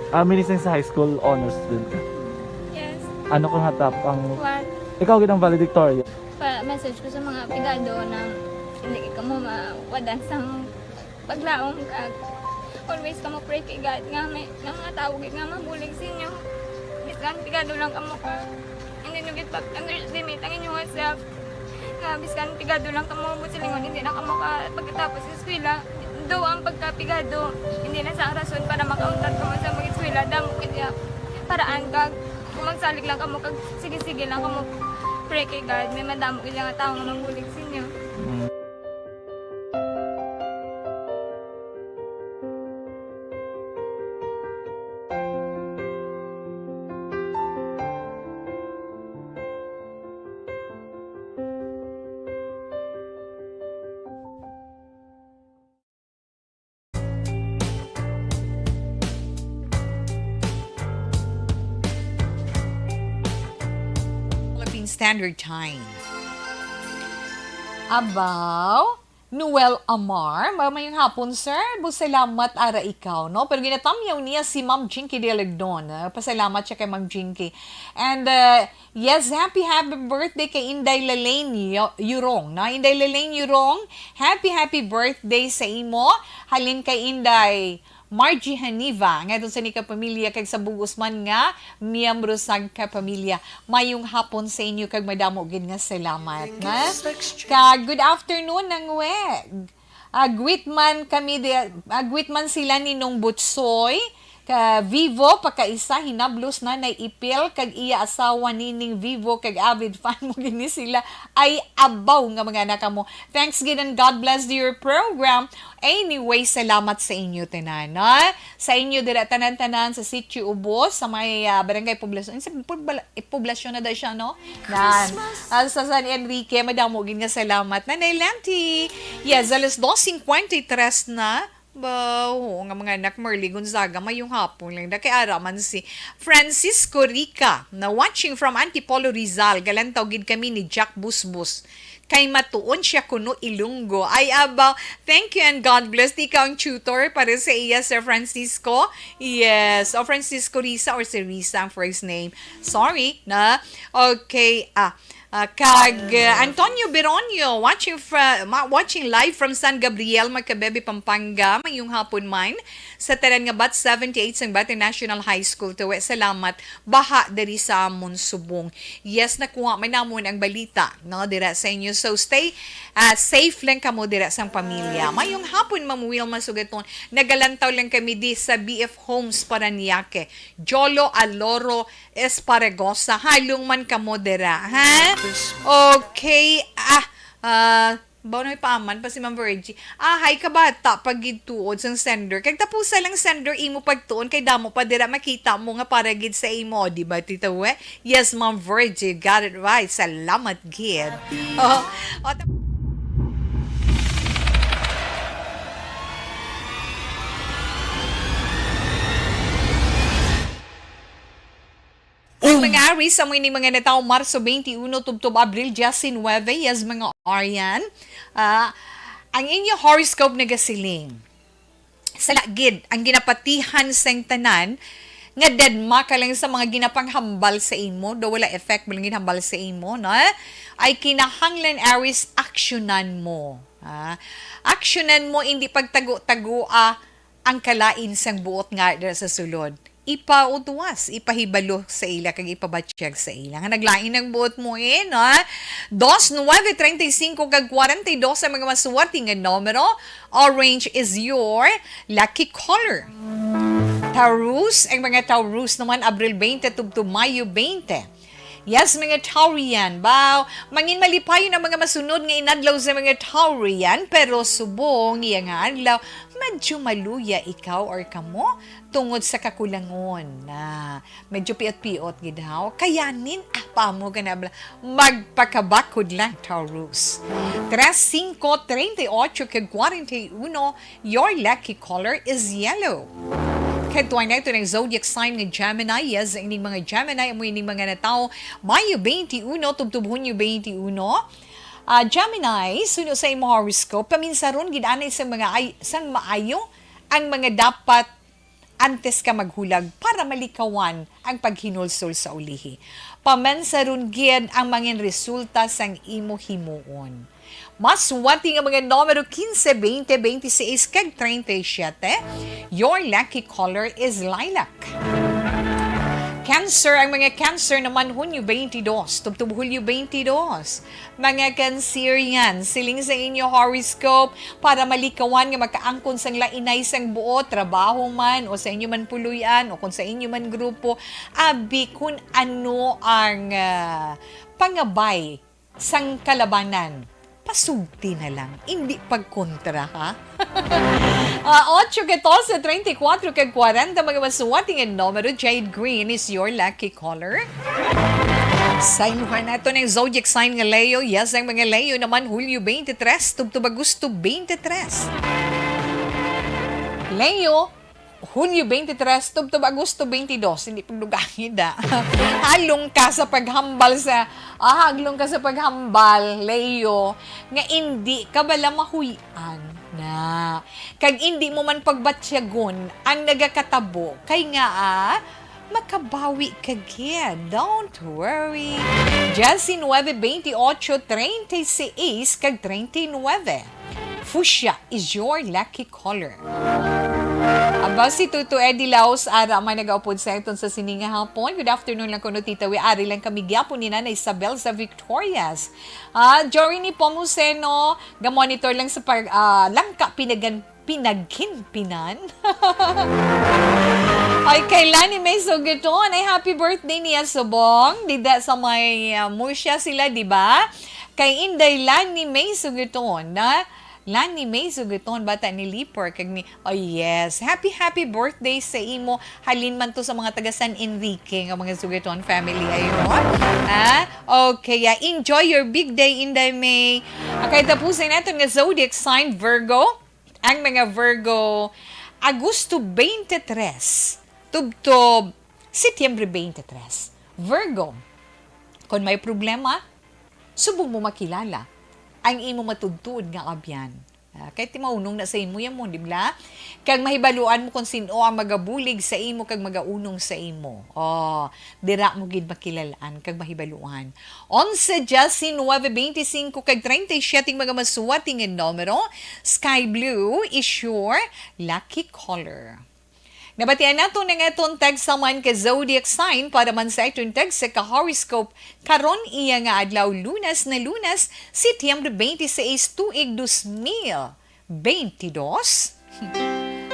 Ah, minising sa high school, honors student ka? Yes. Ano ka nga top ang One. Ikaw gid ang valedictorian? Pa-message ko sa mga pigado na hindi ka mo mawadan sang paglaom kag always ka mo pray kay God nga may nga mga tawo gid nga mabulig sa inyo. Bisan pigado lang kamo ka. Hindi nyo gid pag-underestimate ang inyong self. Nga bisan pigado lang kamo mo silingon, hindi na kamo ka pagkatapos sa eskwela. Do ang pagkapigado, hindi na sa rason para makauntat kamo sa mag-eskwela. Damo gid ya paraan kag kung magsalig lang kamo kag sige-sige lang kamo pray kay God, may madamo gid nga tawo nga mabulig sa inyo. Mm. Philippine Standard Time. Abaw, Noel Amar, ma-, mayong hapon, sir. Bu-, salamat, ara ikaw, no? Pero ginatamyaw niya si Ma'am Jinky Dialagdon. Ah, pasalamat siya kay Ma'am Jinky. And, uh, yes, happy, happy birthday kay Inday Lalaine Yo-, Yurong, no? Inday Lalaine Yurong, happy, happy birthday sa imo. Halin kay Inday Margie Haniva, nga itong sa ni kapamilya kag sa bug-os man nga miyembro sang kapamilya. Mayong hapon sa inyo kag madamo gid nga salamat, na? Kag good afternoon, Nang Weg. Ah, greet man kami di, ah, greet man sila ni Nong Butsoy, ka Vivo, pakaisa, hinablos Nanay Ipil, kag iya asawa Nining Vivo, kag avid fan mo gini sila. Ay, abaw nga mga anak mo. Thanks gid and God bless your program. Anyway, salamat sa inyo tanan, no? Sa inyo dira tanan-tanan sa Sitio Ubos, sa may, ah, Barangay Poblacion. Sa pobla-, eh, Poblacion na daw siya, no? Nan. Ah, sa San Enrique, madamo gid nga salamat. Nanay Lenti. Yes, alas dos cincuenta y tres na. Ba, oo nga mga anak, Merly Gonzaga, mayong hapon lang. Da kay ara man si Francisco Rica, na watching from Antipolo, Rizal. Galantaw gid kami ni Jack Busbus. Kay matuon siya kuno Ilonggo. Ay, abaw. Thank you and God bless. Di ka ang tutor para sa iya, Sir Francisco? Yes. O Francisco Risa or si Risa ang first name? Sorry, na. Okay. Ah, ah, kag, ah, Antonio Beronio, watching fra-, ma-, watching live from San Gabriel, Magkabebe, Pampanga. Mayong hapon man. Sa tanan nga batch seventy-eight sang Bati National High School, tuwi, salamat. Baha diri sa amon subong. Yes, nakuha man namon ang balita, no, dira sa inyo. So, stay, ah, safe lang kamo dira sang pamilya. Mayong hapon, Ma'am Wilma Sugaton. Nagalantaw lang kami di sa B F Homes, Parañaque. Jolo Aloro Esparragosa. Halong man kamo dira, ha? Okay, ah, ah, Baw na may paaman pa si Ma'am Virgie. Ah, hay, kabata pa gid tuod sang sender. Kag tapusa lang sender imo pagtuon kay damo pa dira makita mo nga para gid sa imo, di ba, Tita We? Yes, Ma'am Virgie, got it right. Salamat gid. Oh, oh, ta- Ang mga Aries, amo ini mga natawo Marso twenty-one tubtob Abril diecinuebe, yes, mga Arian. Ah, ang inyo horoscope nagasiling, sala gid ang ginapatihan sang tanan nga deadma ka lang sa mga ginapanghambal sa imo, daw wala effect mo lang ginhambal sa imo, no? Ay kinahanglan, Aries, aksyonan mo. Ah, aksyonan mo, hindi pagtago-tago, ah, ang kalain sang buot nga dira sa sulod. Ipautwas, ipahibalo sa ila, kag ipabatyag sa ila nga naglain ang buot mo, eh, no? Dos, nuebe, treinta y cinco, kag kwarenta y dos ang mga maswerte nga numero. Orange is your lucky color. Taurus, ang mga Taurus naman, Abril twenty tubtob Mayo twenty. Yes, mga Taurian. Baw, mangin malipayon ang mga masunod nga inadlaw sa mga Taurian, pero subong iya nga adlaw, medyo maluya ikaw or kamo tungod sa kakulangon na medyo piot-piot gid haw. Kayanin, ah, pamo ka na bla-, magpakabakod lang, Taurus. Tres, singko, treinta y ocho, kag kwarenta y uno, your lucky color is yellow. Kadtuan nato ang zodiac sign nga Gemini. Yes, ining mga Gemini, amo ining mga natawo Mayo twenty-one tubtob Hunyo twenty-one. Ah, Gemini, suno sa imo horoscope, paminsaron gid anay sa mga ay, sang maayo ang mga dapat antes ka maghulag para malikawan ang paghinulsol sa ulihi. Paminsaron gid ang mangin resulta sang imo himuon. Masuwati nga mga numero quince, veinte, veintiséis, kag treinta y siete. Your lucky color is lilac. Cancer, ang mga Cancer naman, Hunyo twenty-two, tubtob Hulyo twenty-two. Mga Cancerian, siling sa inyo horoscope, para malikawan nga makaangkon sang lainay sang buot, trabaho man, o sa inyo man puloy-an, o kung sa inyo man grupo, abi kun ano ang, ah, pangabay sang kalabanan, pasugti na lang, indi pagkontra, ha? Ah, ocho, katorse, treinta y cuatro, kag kwarenta, mga masuwati nga numero. Jade green is your lucky color. Sa imuha nato ng zodiac sign nga Leo. Yes, ang mga Leo naman, Hulyo twenty-three tubtob Agosto twenty-three. Leo, Hunyo twenty-three tubtob Agosto twenty-two, hindi pagdugangi da. Halong ka sa paghambal sa, ah, haglong ka sa paghambal, Leo, nga indi ka bala mahuy-an na. Kag indi mo man pagbatyagon ang nagakatabo, kay nga, ah, makabawi ka gid. Don't worry. Jesse nueve veintiocho, treinta y seis, kag treinta y nueve. Fuchsia is your lucky color. Aba, si Tuto Eddie Laos, ara man nagaupod sa aton sa sini nga hapon. Good afternoon lang kuno, Tita Wi. Ari lang kami gyapon ni Nanay Isabel sa Victorias. Ah, Jory ni Pomuceno, ga-monitor lang sa pag, ah, langka pinagan, pinagkinpinan. Ay, kay Lani May Suguton, ay happy birthday niya subong. Dida sa may, ah, Murcia sila, di ba? Kay Inday Lani May Suguton, na Lani May Suguton, bata ni Lipor, kag ni, oh yes, happy, happy birthday sa imo. Halin man to sa mga taga San Enrique nga mga Suguton family, ayun. Ah, okay, ah, enjoy your big day, Inday May. Okay, tapusin natin nga zodiac sign, Virgo. Ang mga Virgo, Agosto twenty-three, tubtob Setyembre twenty-three. Virgo, kon may problema, subong mo makilala ang imo matuod-tuod nga abyan. Ah, kay timaunong na sa imo yan mo, di ba? Kag mahibaluan mo kung sino ang magabulig sa imo kag magaunong sa imo. Oh, dira mo gid makilalaan kag mahibaluan. Onse, diyes, nuebe, bente singko, kag treinta y siete mga masuwati nga numero. Sky blue is your lucky color. Nabatian nato na nga aton tagsa man ka zodiac sign para man sa aton tagsa ka horoscope karon iya nga adlaw, Lunes na Lunes, Setyembre twenty-six, tuig dos mil veintidós.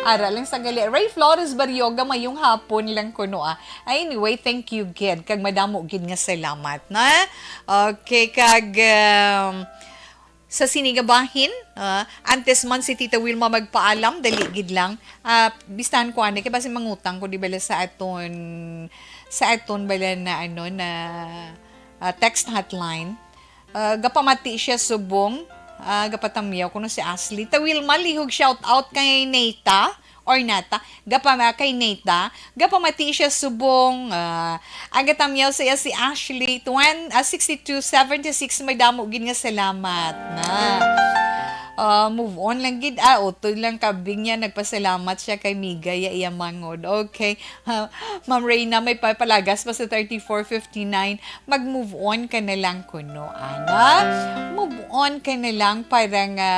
Ara lang sa gali. Ray Flores Barrioga, mayong hapon lang kuno, ah. Anyway, thank you gid. Kag madamo gid nga salamat, na. Okay, kag, um, sa sini nga bahin, ah, antes man si Tita Wilma magpaalam, dali gid lang. Ah, bistahan ko ani, kay basi mangutang ko, di bala, sa aton, sa aton bala na, ano, na, ah, text hotline. Ah, gapamati siya subong, ah, gapatamyaw kuno si Ashley. Ta Wilma, lihog shout out kay Neta or Nata. Gapama kay Neta. Gapamati siya subong, ah, ang gatamyaw sa iya si Ashley. Twen-, ah, sixty-two seventy-six, may damo gid nga salamat na. Ah, move on lang gid. Ah, utod lang kabing niya, nagpasalamat siya kay Migay, iya mangod. Okay. Ah, Ma'am Reyna, may papalagas pa sa thirty-four fifty-nine. Mag-move on ka na lang kuno, ana. Move on ka na lang para nga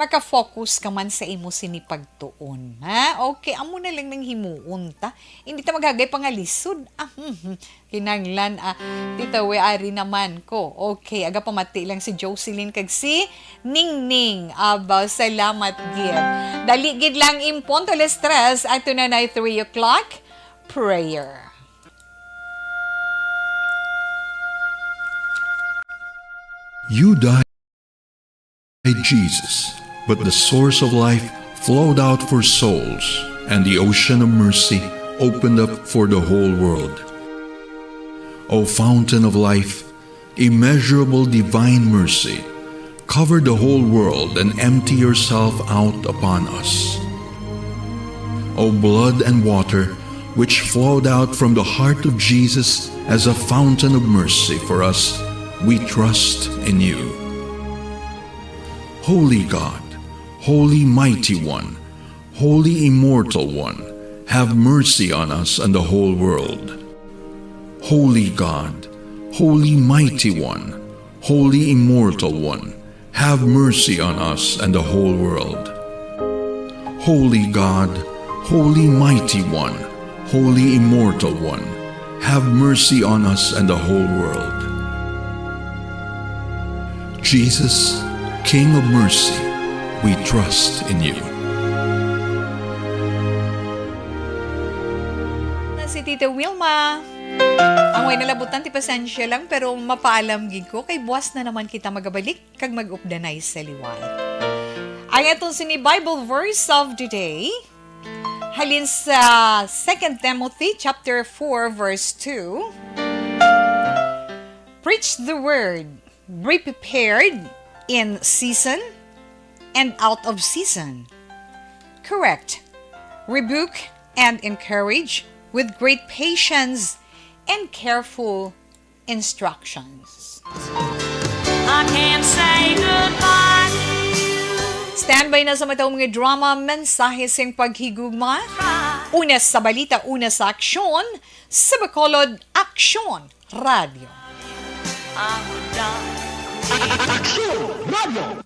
maka-focus ka man sa imo sini pagtuon, ha? Okay, amo na lang nang himuon ta. Hindi ta maghagay pangalisod. Ah, mhm. Kinanglan, ah, Tita We, ari naman ko. Okay, aga pamati lang si Jocelyn kag si Ningning. Abaw, salamat gid. Dali gid lang, in punto alas tres, ato na na three o'clock prayer. You died, Jesus, but the source of life flowed out for souls, and the ocean of mercy opened up for the whole world. O fountain of life, immeasurable divine mercy, cover the whole world and empty yourself out upon us. O blood and water, which flowed out from the heart of Jesus as a fountain of mercy for us, we trust in you. Holy God, Holy Mighty One, Holy Immortal One, have mercy on us and the whole world. Holy God, Holy Mighty One, Holy Immortal One, have mercy on us and the whole world. Holy God, Holy Mighty One, Holy Immortal One, have mercy on us and the whole world. Jesus, King of Mercy, we trust in you. Na si Tita Wilma. Ang way nalabutan, ti pasensya lang, pero mapaalam gid ko kay buwas na naman kita magabalik kag mag-updanay sa liwat. Ang aton sini Bible verse of the day, halin sa Second Timothy chapter four, verse two. Preach the word, be prepared in season and out of season. Correct, rebuke, and encourage with great patience and careful instructions. I can't say goodbye to you. Standby na sa matag mga drama, mensahe sing paghigugma. Una sa balita, una sa aksyon, sa Bacolod Aksyon Radio. I would die. Aksyon Radio.